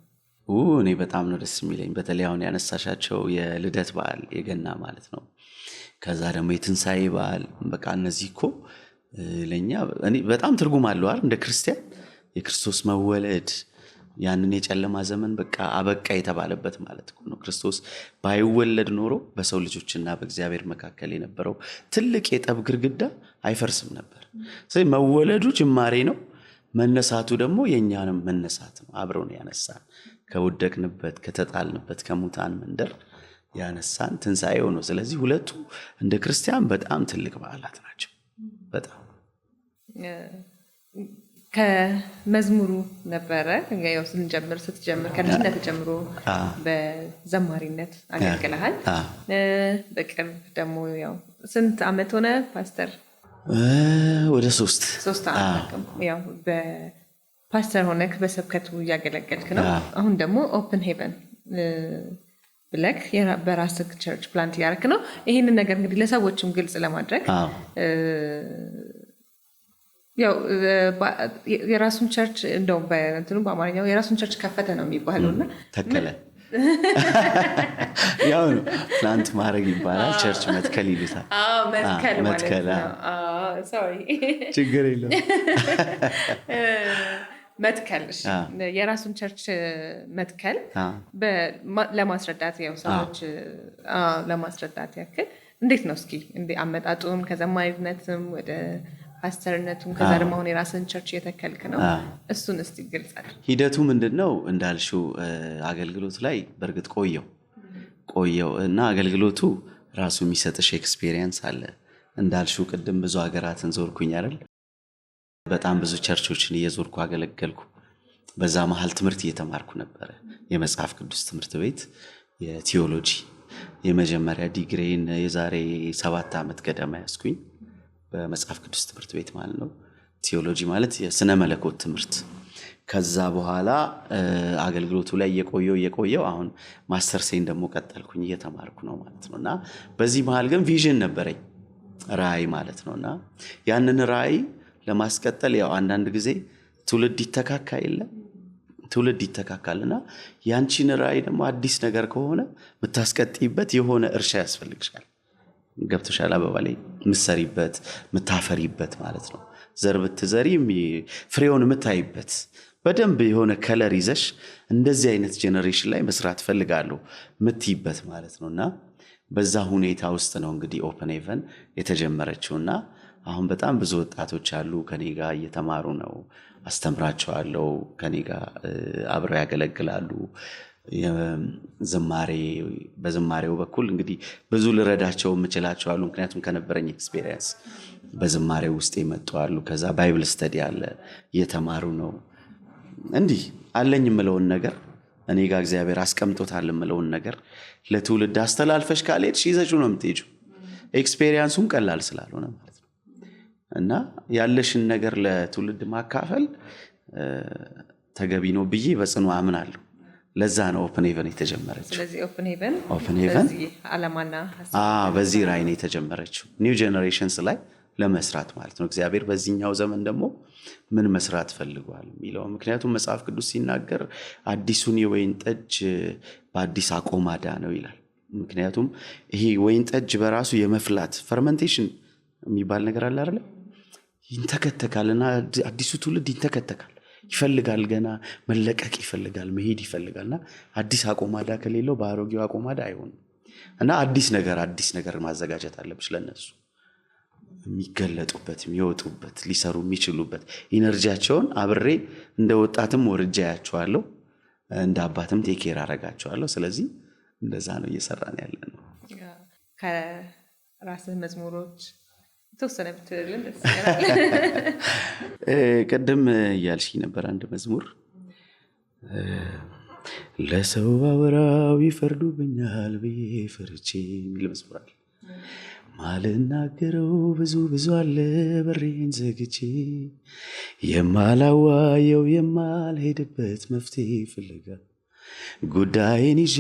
እኔ በጣም ነው ደስ የሚለኝ። በተለይ አሁን ያነሳሻቸው የልደት በዓል የገና ማለት ነው። ከዛ ደግሞ የትንሣኤ በዓል፣ በቃ እነዚህ እኮ ለእኛ እኔ በጣም ትርጉም አለው አይደል? እንደ ክርስቲያን የክርስቶስ መወለድ ያንን የጨለማ ዘመን በቃ አበቃ የተባለበት ማለት እኮ ነው። ክርስቶስ ባይወለድ ኖሮ በሰው ልጆችና በእግዚአብሔር መካከል የነበረው ትልቅ የጠብ ግድግዳ አይፈርስም ነበር። ስለዚህ መወለዱ ጅማሬ ነው። መነሳቱ ደግሞ የእኛንም መነሳት ነው። አብረውን ያነሳን፣ ከወደቅንበት፣ ከተጣልንበት፣ ከሙታን መንደር ያነሳን ትንሣኤው ነው። ስለዚህ ሁለቱ እንደ ክርስቲያን በጣም ትልቅ በዓላት ናቸው። በጣም። ከመዝሙሩ ነበረ ያው ስንጀምር፣ ስትጀምር ከልጅነት ጀምሮ በዘማሪነት አገልግለሃል። በቅርብ ደግሞ ያው ስንት አመት ሆነ ፓስተር? ወደ 3። 3 ዓመት ያው በፓስተር ሆነክ በስብከቱ እያገለገልክ ነው። አሁን ደግሞ Open Heaven ብለክ በራስህ church plant እያደረክ ነው። ይህንን ነገር እንግዲህ ለሰዎችም ግልጽ ለማድረግ ያው የራሱን church እንደውም በእንትኑ በአማርኛው የራሱን church ከፈተ ነው የሚባለው እና ተከለ፣ ያው ነው፣ plant ማድረግ ይባላል። Church መትከል ይሉታል። መትከል ማለት መትከል። ነው። Sorry። ችግር የለውም። መትከል፣ እሺ። የራሱን church መትከል ለማስረዳት ያው ሰዎች ለማስረዳት ያክል እንዴት ነው እስኪ እንዴ አመጣጡን፣ ከዘማሪነትም ወደ ፓስተርነቱም፣ ከዛ ደግሞ አሁን የራስን church እየተከልክ ነው። እሱን እስቲ ግልጽ አድርግ። ሂደቱ ምንድን ነው? እንዳልሽው አገልግሎት ላይ በእርግጥ ቆየው ቆየው እና አገልግሎቱ ራሱ የሚሰጥሽ experience አለ። እንዳልሽው ቅድም ብዙ ሀገራትን ዞርኩኝ አይደል? በጣም ብዙ ቸርቾችን እየዞርኩ አገለገልኩ። በዛ መሀል ትምህርት እየተማርኩ ነበረ። የመጽሐፍ ቅዱስ ትምህርት ቤት የቲዮሎጂ የመጀመሪያ ዲግሪን የዛሬ 7 ዓመት ገደማ ያዝኩኝ፣ በመጽሐፍ ቅዱስ ትምህርት ቤት ማለት ነው። ቲዮሎጂ ማለት የስነ መለኮት ትምህርት። ከዛ በኋላ አገልግሎቱ ላይ እየቆየው እየቆየው አሁን ማስተርሴን ደግሞ ቀጠልኩኝ፣ እየተማርኩ ነው ማለት ነው። እና በዚህ መሀል ግን vision ነበረኝ፣ ራእይ ማለት ነው። እና ያንን ራእይ ለማስቀጠል ያው አንዳንድ ጊዜ ትውልድ ይተካካ የለ፣ ትውልድ ይተካካል እና ያንቺን ራእይ ደግሞ አዲስ ነገር ከሆነ የምታስቀጥይበት የሆነ እርሻ ያስፈልግሻል። ገብቶሻል? አበባ ላይ የምትሰሪበት፣ የምታፈሪበት ማለት ነው። ዘር ብትዘሪ ፍሬውን የምታይበት፣ በደንብ የሆነ color ይዘሽ እንደዚህ አይነት generation ላይ መስራት ፈልጋለሁ የምትይበት ማለት ነው። እና በዛ ሁኔታ ውስጥ ነው እንግዲህ Open Heaven የተጀመረችው። እና አሁን በጣም ብዙ ወጣቶች አሉ፣ ከኔ ጋር እየተማሩ ነው። አስተምራቸዋለሁ። ከኔ ጋር አብረው ያገለግላሉ። ዝማሬ በዝማሬው በኩል እንግዲህ ብዙ ልረዳቸው የምችላቸው አሉ። ምክንያቱም ከነበረኝ experience በዝማሬው ውስጥ የመጡ አሉ። ከዛ Bible study አለ፣ እየተማሩ ነው። እንዲህ አለኝ የምለውን ነገር፣ እኔ ጋር እግዚአብሔር አስቀምጦታል የምለውን ነገር ለትውልድ አስተላልፈሽ ካልሄድሽ ይዘሽው ነው የምትሄጂው። Experience ኡም ቀላል ስላልሆነ ማለት ነው። እና ያለሽን ነገር ለትውልድ ማካፈል ተገቢ ነው ብዬ በጽኑ አምናለሁ። ለዛ ነው Open Heaven የተጀመረችው። ስለዚህ Open Heaven Open Heaven በዚህ ዓላማና ሀሳብ በዚህ ራዕይ ነው የተጀመረችው። New generations ላይ ለመስራት ማለት ነው። እግዚአብሔር በዚህኛው ዘመን ደግሞ ምን መስራት ፈልጓል የሚለው፣ ምክንያቱም መጽሐፍ ቅዱስ ሲናገር አዲሱን የወይን ጠጅ በአዲስ አቆማዳ ነው ይላል። ምክንያቱም ይሄ ወይን ጠጅ በራሱ የመፍላት fermentation የሚባል ነገር አለ አይደለ? ይንተከተካል እና አዲሱ ትውልድ ይንተከተካል፣ ይፈልጋል፣ ገና መለቀቅ ይፈልጋል፣ መሄድ ይፈልጋል። እና አዲስ አቆማዳ ከሌለው በአሮጌው አቆማዳ አይሆንም። እና አዲስ ነገር ማዘጋጀት አለብሽ ለነሱ፣ የሚገለጡበት፣ የሚወጡበት፣ ሊሰሩ የሚችሉበት energy ያቸውን። አብሬ እንደ ወጣትም ወርጄ አያቸዋለሁ፣ እንደ አባትም take care አረጋቸዋለሁ። ስለዚህ እንደዛ ነው እየሰራን ያለ ነው። ከራስህ መዝሙሮች የተወሰነ ብትልልን ደስ ይለናል። ቅድም እያልሽኝ ነበር አንድ መዝሙር፣ ለሰው ባወራው ይፈርዱብኛል ብዬ ፈርቼ የሚል መዝሙር አለ። ማልናገረው ብዙ ብዙ አለ፣ በሬን ዘግቼ የማላዋየው፣ የማልሄድበት መፍትሄ ፍለጋ፣ ጉዳይን ይዤ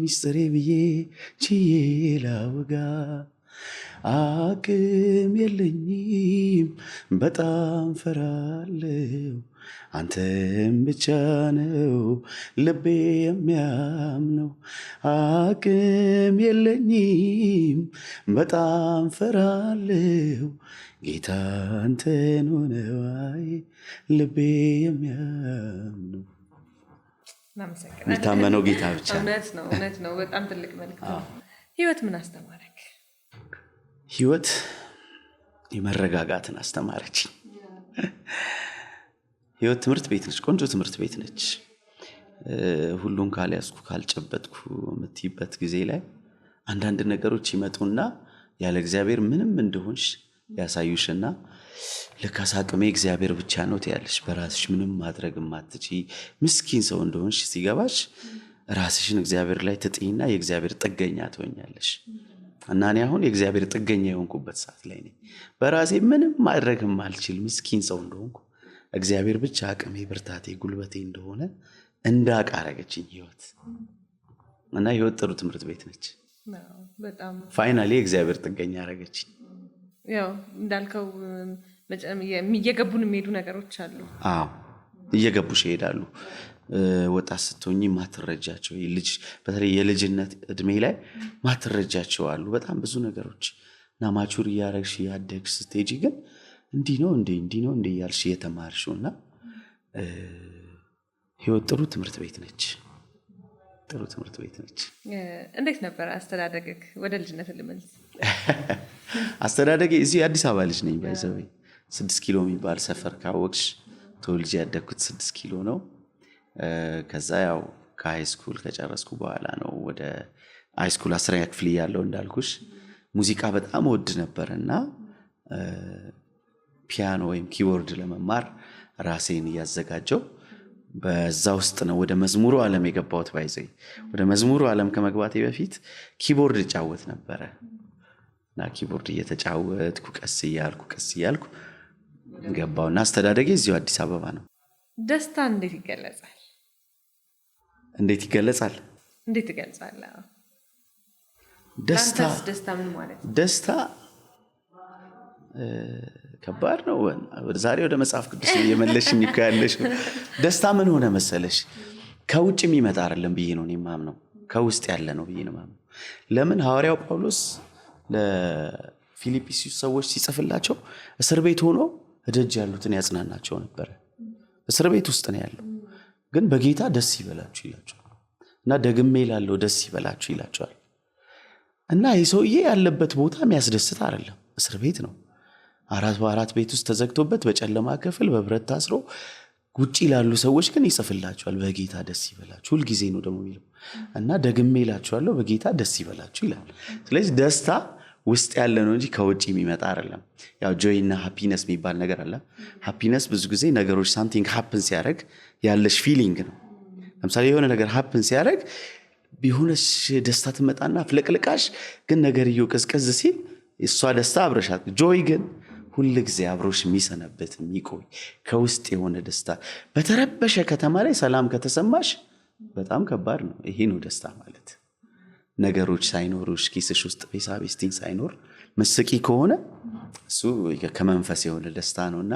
ሚስጥሬ ብዬ ችዬ ላወጋ። አቅም የለኝም በጣም ፈራለው፣ አንተም ብቻ ነው ልቤ የሚያምነው። አቅም የለኝም በጣም ፈራለው፣ ጌታ አንተን ሆነዋይ ልቤ የሚያምነው። እናመሰግናለን። የሚታመነው ጌታ ብቻ ነው። እውነት ነው፣ እውነት ነው። በጣም ትልቅ መልዕክት ነው። ህይወት ምን አስተማረክ? ህይወት የመረጋጋትን አስተማረችኝ። ህይወት ትምህርት ቤት ነች፣ ቆንጆ ትምህርት ቤት ነች። ሁሉን ካልያዝኩ ካልጨበጥኩ የምትይበት ጊዜ ላይ አንዳንድ ነገሮች ይመጡና ያለ እግዚአብሔር ምንም እንደሆንሽ ያሳዩሽና ለካስ አቅሜ እግዚአብሔር ብቻ ነው ትያለሽ። በራስሽ ምንም ማድረግ የማትችይ ምስኪን ሰው እንደሆንሽ ሲገባሽ ራስሽን እግዚአብሔር ላይ ትጥይና የእግዚአብሔር ጥገኛ ትሆኛለሽ። እና እኔ አሁን የእግዚአብሔር ጥገኛ የሆንኩበት ሰዓት ላይ ነኝ። በራሴ ምንም ማድረግ የማልችል ምስኪን ሰው እንደሆንኩ፣ እግዚአብሔር ብቻ አቅሜ፣ ብርታቴ፣ ጉልበቴ እንደሆነ እንዳቅ አረገችኝ ህይወት። እና ህይወት ጥሩ ትምህርት ቤት ነች። አዎ፣ በጣም። Finally የእግዚአብሔር ጥገኛ አረገችኝ። ያው እንዳልከው እየገቡን የሚሄዱ ነገሮች አሉ። አዎ፣ እየገቡሽ ይሄዳሉ። ወጣት ስትሆኚ ማትረጃቸው፣ ልጅ በተለይ የልጅነት እድሜ ላይ ማትረጃቸው አሉ በጣም ብዙ ነገሮች። እና mature እያረግሽ እያደግሽ ስትሄጂ ግን እንዲህ ነው እንዴ፣ እንዲህ ነው እንዴ እያልሽ እየተማርሽው። እና ህይወት ጥሩ ትምህርት ቤት ነች። ጥሩ ትምህርት ቤት ነች። እንዴት ነበር አስተዳደግክ? ወደ ልጅነት ልመልስ። አስተዳደጌ እዚህ የአዲስ አበባ ልጅ ነኝ። By the way 6 ኪሎ የሚባል ሰፈር ካወቅሽ፣ ተወልጄ ያደግኩት 6 ኪሎ ነው። ከዛ ያው ከ high school ከጨረስኩ በኋላ ነው፣ ወደ high school 10ኛ ክፍል እያለሁ እንዳልኩሽ ሙዚቃ በጣም እወድ ነበር እና ፒያኖ ወይም keyboard ለመማር ራሴን እያዘጋጀው በዛ ውስጥ ነው ወደ መዝሙሩ ዓለም የገባሁት። By the way ወደ መዝሙሩ ዓለም ከመግባቴ በፊት keyboard እጫወት ነበረ እና keyboard እየተጫወትኩ ቀስ እያልኩ ቀስ እያልኩ ገባሁ። እና አስተዳደጌ እዚሁ አዲስ አበባ ነው። ደስታ እንዴት ይገለጻል? እንዴት ይገለጻል? እንዴት ትገልጻለህ? ደስታ ለአንተስ ደስታ ምን ማለት ነው? ደስታ ከባድ ነው። ዛሬ ወደ መጽሐፍ ቅዱስ ነው እየመለሽኝ እኮ ያለሽው። ደስታ ምን ሆነ መሰለሽ፣ ከውጭ የሚመጣ አይደለም ብዬ ነው እኔ የማምነው፣ ከውስጥ ያለ ነው ብዬ ነው የማምነው። ለምን፣ ሐዋርያው ጳውሎስ ለፊልጵስዩስ ሰዎች ሲጽፍላቸው እስር ቤት ሆኖ እደጅ ያሉትን ያጽናናቸው ነበረ። እስር ቤት ውስጥ ነው ያለው፣ ግን በጌታ ደስ ይበላችሁ ይላቸዋል። እና ደግሜ እላለሁ ደስ ይበላችሁ ይላቸዋል። እና ይህ ሰውዬ ያለበት ቦታ የሚያስደስት አይደለም፣ እስር ቤት ነው። አራት በአራት ቤት ውስጥ ተዘግቶበት በጨለማ ክፍል በብረት ታስሮ ውጭ ላሉ ሰዎች ግን ይጽፍላቸዋል። በጌታ ደስ ይበላችሁ ሁልጊዜ ነው ደግሞ የሚለው። እና ደግሜ እላችኋለሁ በጌታ ደስ ይበላችሁ ይላል። ስለዚህ ደስታ ውስጥ ያለ ነው እንጂ ከውጭ የሚመጣ አይደለም። ያው joy እና happiness የሚባል ነገር አለ። Happiness ብዙ ጊዜ ነገሮች something happen ሲያደርግ ያለሽ feeling ነው። ለምሳሌ የሆነ ነገር happen ሲያደርግ የሆነች ደስታ ትመጣና ፍለቅልቃሽ፣ ግን ነገርየው ቅዝቅዝ ሲል እሷ ደስታ አብረሻት። Joy ግን ሁል ጊዜ አብሮሽ የሚሰነበት፣ የሚቆይ፣ ከውስጥ የሆነ ደስታ። በተረበሸ ከተማ ላይ ሰላም ከተሰማሽ በጣም ከባድ ነው። ይሄ ነው ደስታ ማለት። ነገሮች ሳይኖሩሽ፣ ኪስሽ ውስጥ ቤሳቤስቲን ሳይኖር ምስቂ ከሆነ እሱ ከመንፈስ የሆነ ደስታ ነው። እና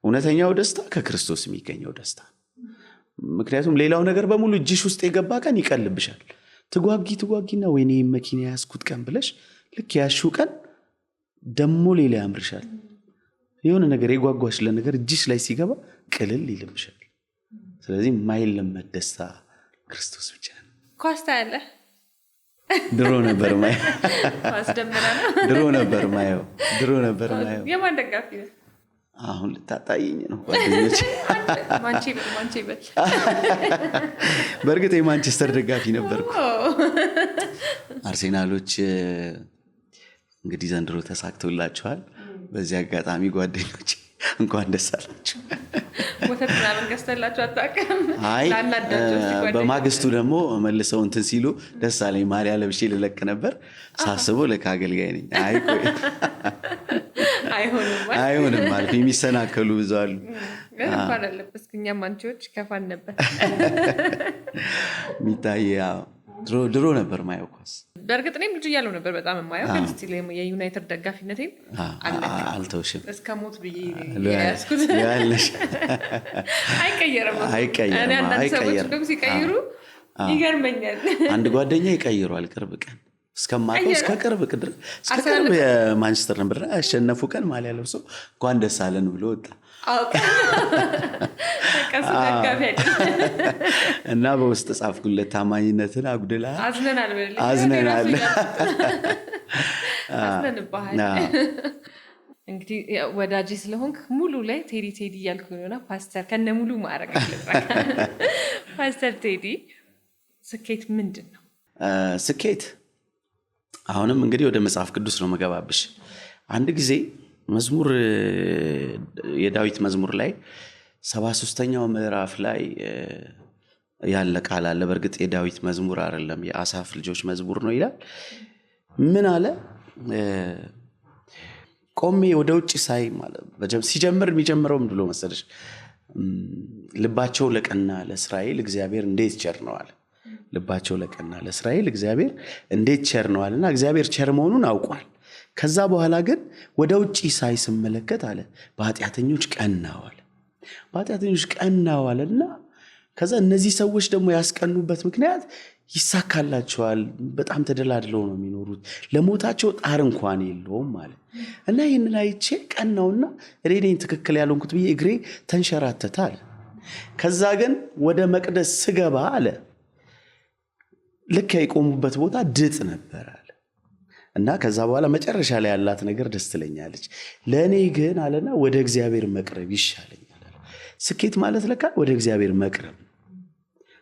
እውነተኛው ደስታ ከክርስቶስ የሚገኘው ደስታ ነው። ምክንያቱም ሌላው ነገር በሙሉ እጅሽ ውስጥ የገባ ቀን ይቀልብሻል። ትጓጊ ትጓጊና ወይኔ መኪና ያዝኩት ቀን ብለሽ ልክ ያሽው ቀን ደሞ ሌላ ያምርሻል። የሆነ ነገር የጓጓሽለት ነገር እጅሽ ላይ ሲገባ ቅልል ይልብሻል። ስለዚህ የማይለመድ ደስታ ክርስቶስ ብቻ ነው። ኳስ ታያለህ? ድሮ ነበር ማየው። ኳስ ደመና ነው። ድሮ ነበር ማየው። ድሮ ነበር ማየው። የማን ደጋፊ ነህ? አሁን ልታጣይኝ ነው ጓደኞች። ማንቼ በል፣ ማንቼ በል። በእርግጥ የማንቸስተር ደጋፊ ነበርኩ። አርሴናሎች እንግዲህ ዘንድሮ ተሳክቶላቸዋል። በዚህ አጋጣሚ ጓደኞች እንኳን ደስ አላችሁ። ወተት ምናምን ገዝተላቸው አታውቅም? አይ፣ ላናዳቸው እስኪ ጓደኞች። በማግስቱ ደግሞ መልሰው እንትን ሲሉ ደስ አለኝ። ማሊያ ለብሼ ልለቅ ነበር፣ ሳስበው ለካ አገልጋይ ነኝ። አይ ቆይ፣ አይሆንም። አይሆንም አልኩ። የሚሰናከሉ ብዙ አሉ። ግን እንኳን አለበስክ፣ እኛም አንቺዎች ከፋን ነበር። የሚታይ ያው ድሮ ድሮ ነበር ማየው ኳስ። በእርግጥ እኔም ልጅ እያለሁ ነበር በጣም የማየው፣ ግን still የዩናይትድ ደጋፊነቴን አልተውሽም። እስከ ሞት ብዬ የያዝኩት ያለሽ አይቀየርም። አይቀየርም። እኔ አንዳንድ ሰዎች አይቀየርም። እንደውም ሲቀይሩ ይገርመኛል። አንድ ጓደኛ ይቀይሯል። ቅርብ ቀን እስከማውቀው እስከ ቅርብ እስከ ቅርብ የማንቸስተር ነበር። ያሸነፉ ቀን ማሊያ ለብሶ እንኳን ደስ አለን ብሎ ወጣ። በቃ እሱ ደጋፊ አይደለም። እና በውስጥ ጻፍኩለት፣ ታማኝነትን አጉድላ አዝነናል በልልኝ። አዝነናል። አዝነንብሃል። እንግዲህ ያው ወዳጄ ስለሆንክ ሙሉ ላይ ቴዲ ቴዲ እያልኩ ሆና ፓስተር ከነ ሙሉ ማዕረግ ልጥራህ። ፓስተር ቴዲ፣ ስኬት ምንድን ነው? ስኬት አሁንም እንግዲህ ወደ መጽሐፍ ቅዱስ ነው መገባብሽ። አንድ ጊዜ መዝሙር፣ የዳዊት መዝሙር ላይ 73ኛው ምዕራፍ ላይ ያለ ቃል አለ። በእርግጥ የዳዊት መዝሙር አይደለም፣ የአሳፍ ልጆች መዝሙር ነው ይላል። ምን አለ? ቆሜ ወደ ውጭ ሳይ ሲጀምር የሚጀምረው ምን ብሎ መሰለሽ? ልባቸው ለቀና ለእስራኤል እግዚአብሔር እንዴት ቸር ነው አለ። ልባቸው ለቀና ለእስራኤል እግዚአብሔር እንዴት ቸር ነው አለና እግዚአብሔር ቸር መሆኑን አውቋል። ከዛ በኋላ ግን ወደ ውጭ ሳይ ስመለከት አለ፣ በኃጢአተኞች ቀናው አለ። በኃጢአተኞች ቀናው አለና ከዛ እነዚህ ሰዎች ደግሞ ያስቀኑበት ምክንያት ይሳካላቸዋል፣ በጣም ተደላድለው ነው የሚኖሩት፣ ለሞታቸው ጣር እንኳን የለውም አለ። እና ይህንን አይቼ ቀናውና እኔ ነኝ ትክክል ያልሆንኩት ብዬ እግሬ ተንሸራተተ አለ። ከዛ ግን ወደ መቅደስ ስገባ አለ፣ ልክ የቆሙበት ቦታ ድጥ ነበር አለ። እና ከዛ በኋላ መጨረሻ ላይ ያላት ነገር ደስ ትለኛለች። ለእኔ ግን አለና ወደ እግዚአብሔር መቅረብ ይሻለኛል አለ። ስኬት ማለት ለካ ወደ እግዚአብሔር መቅረብ ነው።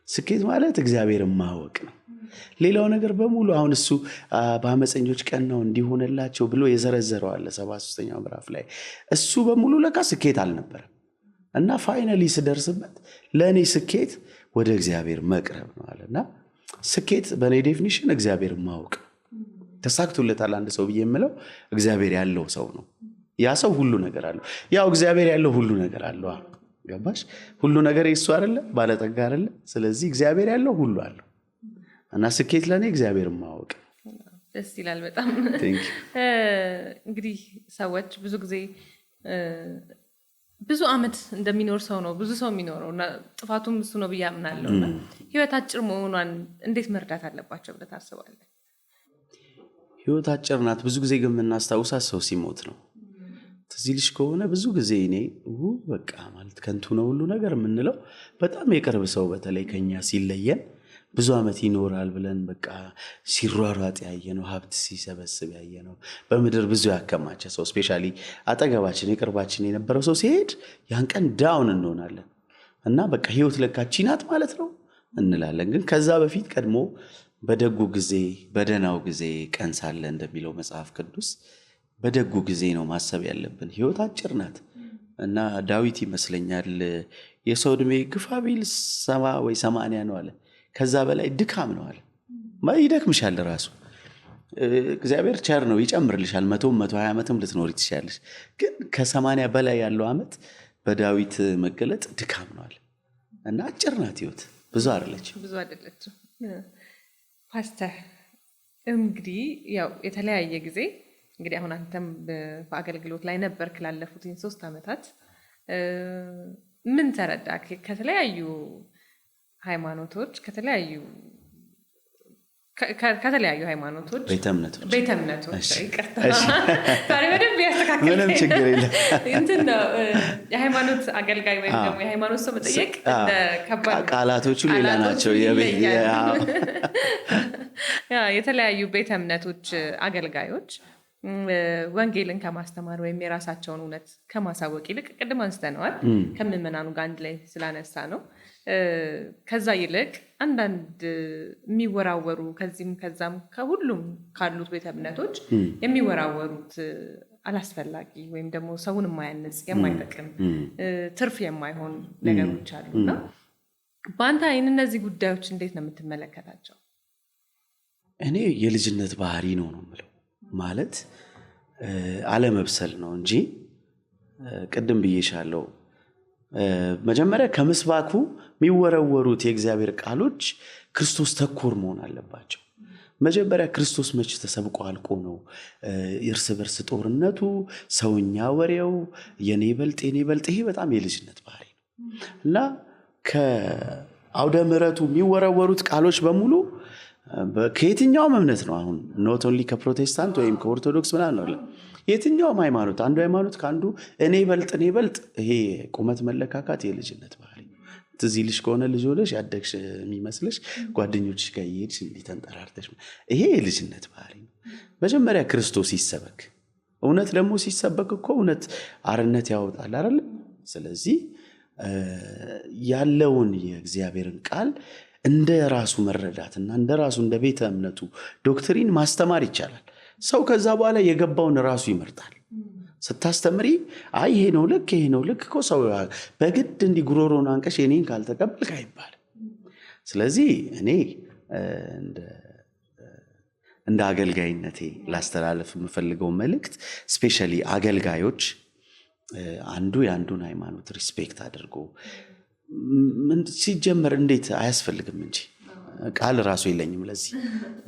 ስኬት ማለት እግዚአብሔርን ማወቅ ነው። ሌላው ነገር በሙሉ አሁን እሱ በአመፀኞች ቀን ነው እንዲሆንላቸው ብሎ የዘረዘረው አለ 73ኛው ምዕራፍ ላይ፣ እሱ በሙሉ ለካ ስኬት አልነበረም። እና finally ስደርስበት ለእኔ ስኬት ወደ እግዚአብሔር መቅረብ ነው አለ። እና ስኬት በእኔ definition እግዚአብሔር ማወቅ። ተሳክቶለታል አንድ ሰው ብዬ የምለው እግዚአብሔር ያለው ሰው ነው። ያ ሰው ሁሉ ነገር አለው። ያው እግዚአብሔር ያለው ሁሉ ነገር አለው። ገባሽ? ሁሉ ነገር የሱ አይደለ? ባለጠጋ አይደለ? ስለዚህ እግዚአብሔር ያለው ሁሉ አለው። እና ስኬት ለእኔ እግዚአብሔር ማወቅ። ደስ ይላል በጣም። Thank you. እንግዲህ ሰዎች ብዙ ጊዜ ብዙ አመት እንደሚኖር ሰው ነው ብዙ ሰው የሚኖረው፣ እና ጥፋቱም እሱ ነው ብዬ አምናለሁ። እና ህይወት አጭር መሆኗን እንዴት መረዳት አለባቸው ብለህ ታስባለህ? ህይወት አጭር ናት። ብዙ ጊዜ ግን የምናስታውሳት ሰው ሲሞት ነው። ትዝ ይልሽ ከሆነ ብዙ ጊዜ እኔ በቃ ማለት ከንቱ ነው ሁሉ ነገር የምንለው በጣም የቅርብ ሰው በተለይ ከኛ ሲለየን፣ ብዙ ዓመት ይኖራል ብለን በቃ ሲሯሯጥ ያየነው፣ ሀብት ሲሰበስብ ያየነው፣ በምድር ብዙ ያከማቸ ሰው፣ especially አጠገባችን የቅርባችን የነበረው ሰው ሲሄድ ያን ቀን down እንሆናለን እና በቃ ህይወት ለካ ይቺ ናት ማለት ነው እንላለን። ግን ከዛ በፊት ቀድሞ በደጉ ጊዜ፣ በደህናው ጊዜ ቀን ሳለ እንደሚለው መጽሐፍ ቅዱስ፣ በደጉ ጊዜ ነው ማሰብ ያለብን። ህይወት አጭር ናት። እና ዳዊት ይመስለኛል የሰው ዕድሜ ግፋ ቢል 70 ወይ 80 ነው አለ። ከዛ በላይ ድካም ነው አለ። ይደክምሻል ራሱ። እግዚአብሔር ቸር ነው፣ ይጨምርልሻል። 100ም 120 ዓመትም ልትኖሪ ትችያለሽ። ግን ከ80 በላይ ያለው ዓመት በዳዊት መገለጥ ድካም ነው አለ። እና አጭር ናት ህይወት፣ ብዙ አይደለችም። ብዙ አይደለችም። ፓስተር፣ እንግዲህ ያው የተለያየ ጊዜ እንግዲህ አሁን አንተም በአገልግሎት ላይ ነበርክ ላለፉት 3 ዓመታት። ምን ተረዳህ? ከተለያዩ ሃይማኖቶች ከተለያዩ ሃይማኖቶች ቤተ እምነቶች። ቤተ እምነቶች፣ ይቅርታ፣ ዛሬ በደንብ ያስተካክል። ምንም ችግር የለም። እንትን ነው፣ የሃይማኖት አገልጋይ ወይም ደግሞ የሃይማኖት ሰው መጠየቅ እንደ ከባድ ነው። ቃላቶቹ ሌላ ቃላቶቹ ናቸው። ይለያሉ። ያ የተለያዩ ቤተ እምነቶች አገልጋዮች ወንጌልን ከማስተማር ወይም የራሳቸውን እውነት ከማሳወቅ ይልቅ፣ ቅድም አንስተነዋል፣ ከምዕመናኑ ጋር አንድ ላይ ስላነሳ ነው፣ ከዛ ይልቅ አንዳንድ የሚወራወሩ ከዚህም ከዛም ከሁሉም ካሉት ቤተ እምነቶች የሚወራወሩት አላስፈላጊ ወይም ደግሞ ሰውን የማያንጽ፣ የማይጠቅም፣ ትርፍ የማይሆን ነገሮች አሉ። እና በአንተ አይን እነዚህ ጉዳዮች እንዴት ነው የምትመለከታቸው? እኔ የልጅነት ባህሪ ነው ነው የምለው። ማለት አለመብሰል ነው እንጂ ቅድም ብዬሻለው። መጀመሪያ ከምስባኩ የሚወረወሩት የእግዚአብሔር ቃሎች ክርስቶስ ተኮር መሆን አለባቸው። መጀመሪያ ክርስቶስ መች ተሰብቆ አልቆ ነው እርስ በርስ ጦርነቱ፣ ሰውኛ ወሬው፣ የኔ በልጥ የኔ በልጥ፣ ይሄ በጣም የልጅነት ባህሪ ነው። እና ከአውደ ምሕረቱ የሚወረወሩት ቃሎች በሙሉ ከየትኛውም እምነት ነው። አሁን not only ከፕሮቴስታንት ወይም ከኦርቶዶክስ ምናምን ነው፣ የትኛውም ሃይማኖት፣ አንዱ ሃይማኖት ከአንዱ እኔ በልጥ እኔ በልጥ፣ ይሄ ቁመት መለካካት የልጅነት ባህሪ ነው። ትዝ ይልሽ ከሆነ ልጅ ሆነሽ ያደግሽ የሚመስልሽ ጓደኞችሽ ጋር እየሄድሽ እንዲህ ተንጠራርተሽ፣ ይሄ የልጅነት ባህሪ ነው። መጀመሪያ ክርስቶስ ይሰበክ። እውነት ደግሞ ሲሰበክ እኮ እውነት አርነት ያወጣል አይደለ? ስለዚህ ያለውን የእግዚአብሔርን ቃል እንደ ራሱ መረዳትና እንደ ራሱ እንደ ቤተ እምነቱ doctrine ማስተማር ይቻላል። ሰው ከዛ በኋላ የገባውን ራሱ ይመርጣል። ስታስተምሪ አይ ይሄ ነው ልክ፣ ይሄ ነው ልክ እኮ ሰው በግድ እንዲህ ጉሮሮን አንቀሽ የኔን ካልተቀበልክ አይባልም። ስለዚህ እኔ እንደ አገልጋይነቴ ላስተላለፍ የምፈልገው መልእክት specially አገልጋዮች አንዱ የአንዱን ሃይማኖት respect አድርጎ፣ ሲጀመር እንዴት አያስፈልግም እንጂ ቃል ራሱ የለኝም ለዚህ፣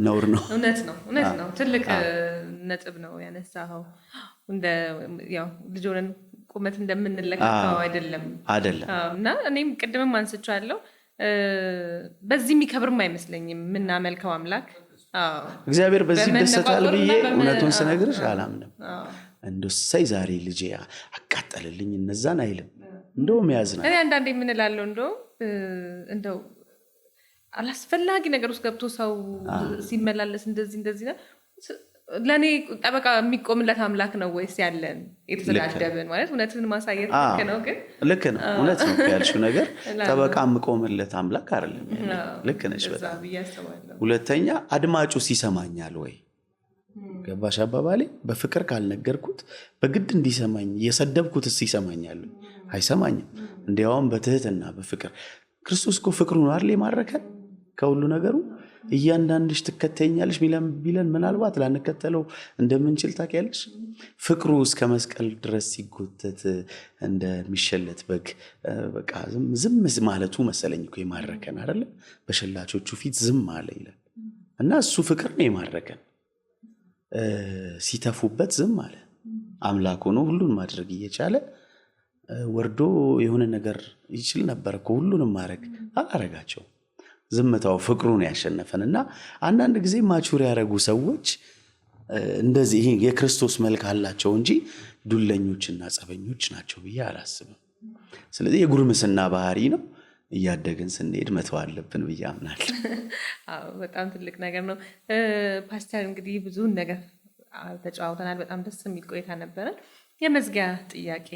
ነውር ነው። እውነት ነው፣ እውነት ነው። ትልቅ ነጥብ ነው ያነሳኸው። ያው ልጅ ሆነን ቁመት እንደምንለካካው አይደለም። አይደለም። እና እኔም ቅድምም አንስቻለሁ፣ በዚህ የሚከብርም አይመስለኝም የምናመልከው አምላክ። እግዚአብሔር በዚህ ይደሰታል ብዬ እውነቱን ስነግርሽ አላምንም። እንደው እሰይ ዛሬ ልጄ አቃጠልልኝ እነዛን አይልም። እንደውም ያዝናል። እኔ አንዳንዴ የምንላለው እንደውም እንደው አላስፈላጊ ነገር ውስጥ ገብቶ ሰው ሲመላለስ እንደዚህ እንደዚህ ለእኔ ጠበቃ የሚቆምለት አምላክ ነው ወይስ ያለን የተሰዳደብን? ማለት እውነትን ማሳየት ልክ ነው፣ ግን ልክ ነው፣ እውነት ነው ያልሽው ነገር፣ ጠበቃ የምቆምለት አምላክ አይደለም። ልክ ነሽ በጣም። ሁለተኛ አድማጩ ሲሰማኛል ወይ? ገባሽ አባባሌ? በፍቅር ካልነገርኩት በግድ እንዲሰማኝ እየሰደብኩትስ ይሰማኛል? አይሰማኝም። እንዲያውም በትህትና በፍቅር፣ ክርስቶስ እኮ ፍቅሩ ነው አይደል የማረከን ከሁሉ ነገሩ። እያንዳንድሽ ትከተይኛለሽ ቢለን ምናልባት ላንከተለው እንደምንችል ታውቂያለሽ። ፍቅሩ እስከ መስቀል ድረስ ሲጎተት እንደሚሸለት በግ በቃ ዝም ማለቱ መሰለኝ እኮ የማረከን አይደለ? በሸላቾቹ ፊት ዝም አለ ይላል እና እሱ ፍቅር ነው የማረከን። ሲተፉበት ዝም አለ። አምላክ ሆኖ ሁሉን ማድረግ እየቻለ ወርዶ የሆነ ነገር ይችል ነበር እኮ ሁሉንም ማድረግ፣ አላረጋቸው። ዝምታው ፍቅሩን ያሸነፈን። እና አንዳንድ ጊዜ mature ያደረጉ ሰዎች እንደዚህ ይሄ የክርስቶስ መልክ አላቸው እንጂ ዱለኞችና ጸበኞች ናቸው ብዬ አላስብም። ስለዚህ የጉርምስና ባህሪ ነው። እያደግን ስንሄድ መተው አለብን ብዬ አምናለሁ። አዎ፣ በጣም ትልቅ ነገር ነው። ፓስተር፣ እንግዲህ ብዙ ነገር ተጨዋውተናል። በጣም ደስ የሚል ቆይታ ነበረን። የመዝጊያ ጥያቄ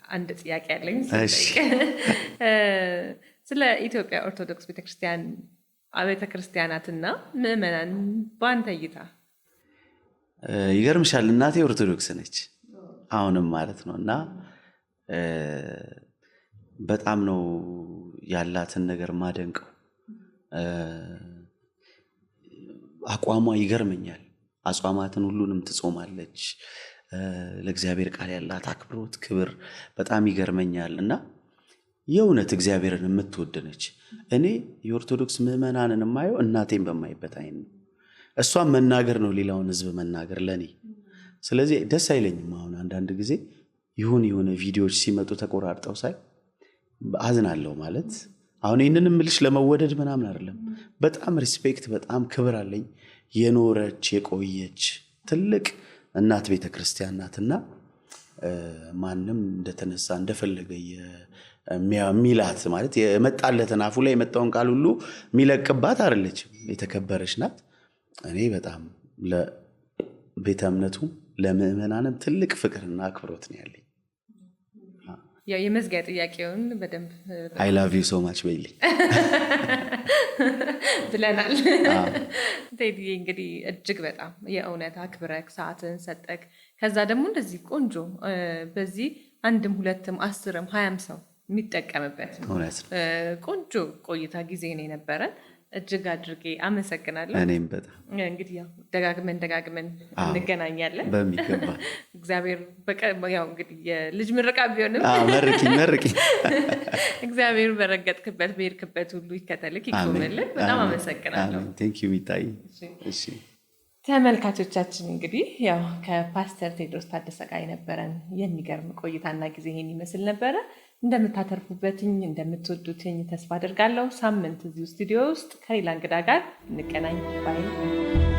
አንድ ጥያቄ አለኝ። ስለ ኢትዮጵያ ኦርቶዶክስ ቤተክርስቲያን፣ አብያተ ክርስቲያናትና ምዕመናን በአንተ እይታ? ይገርምሻል፣ እናቴ ኦርቶዶክስ ነች አሁንም ማለት ነው። እና በጣም ነው ያላትን ነገር ማደንቀው። አቋሟ ይገርመኛል። አጽዋማትን ሁሉንም ትጾማለች። ለእግዚአብሔር ቃል ያላት አክብሮት፣ ክብር በጣም ይገርመኛል። እና የእውነት እግዚአብሔርን የምትወድ ነች። እኔ የኦርቶዶክስ ምዕመናንን የማየው እናቴን በማይበት አይን ነው። እሷን መናገር ነው ሌላውን ሕዝብ መናገር ለእኔ። ስለዚህ ደስ አይለኝም። አሁን አንዳንድ ጊዜ ይሁን የሆነ ቪዲዮዎች ሲመጡ ተቆራርጠው ሳይ አዝናለሁ። ማለት አሁን ይህንን የምልሽ ለመወደድ ምናምን አይደለም። በጣም respect፣ በጣም ክብር አለኝ። የኖረች የቆየች ትልቅ እናት ቤተ ክርስቲያን ናትና ማንም እንደተነሳ እንደፈለገ የሚላት፣ ማለት የመጣለትን አፉ ላይ የመጣውን ቃል ሁሉ የሚለቅባት አይደለችም። የተከበረች ናት። እኔ በጣም ለቤተ እምነቱም ለምዕመናንም ትልቅ ፍቅርና አክብሮት ነው ያለኝ። ያው የመዝጊያ ጥያቄውን በደንብ I love you so much በይልኝ። ብለናል። ቴዲዬ፣ እንግዲህ እጅግ በጣም የእውነት አክብረክ ሰዓትን ሰጠክ። ከዛ ደግሞ እንደዚህ ቆንጆ በዚህ አንድም ሁለትም 10ም 20ም ሰው የሚጠቀምበት እውነት ነው። ቆንጆ ቆይታ ጊዜ ነው የነበረን። እጅግ አድርጌ አመሰግናለሁ። እኔም በጣም። እንግዲህ ያው ደጋግመን ደጋግመን እንገናኛለን። በሚገባ። እግዚአብሔር ያው እንግዲህ የልጅ ምርቃ ቢሆንም መርቂኝ መርቂኝ። እግዚአብሔር በረገጥክበት በሄድክበት ሁሉ ይከተልክ፣ ይቆምልህ። በጣም አመሰግናለሁ። Thank you ሚታይ። እሺ። ተመልካቾቻችን፣ እንግዲህ ያው ከፓስተር ቴዎድሮስ ታደሰ ጋር የነበረን የሚገርም ቆይታና ጊዜ ይሄን ይመስል ነበረ። እንደምታተርፉበትኝ እንደምትወዱትኝ ተስፋ አድርጋለሁ። ሳምንት እዚሁ ስቱዲዮ ውስጥ ከሌላ እንግዳ ጋር እንገናኝ bye።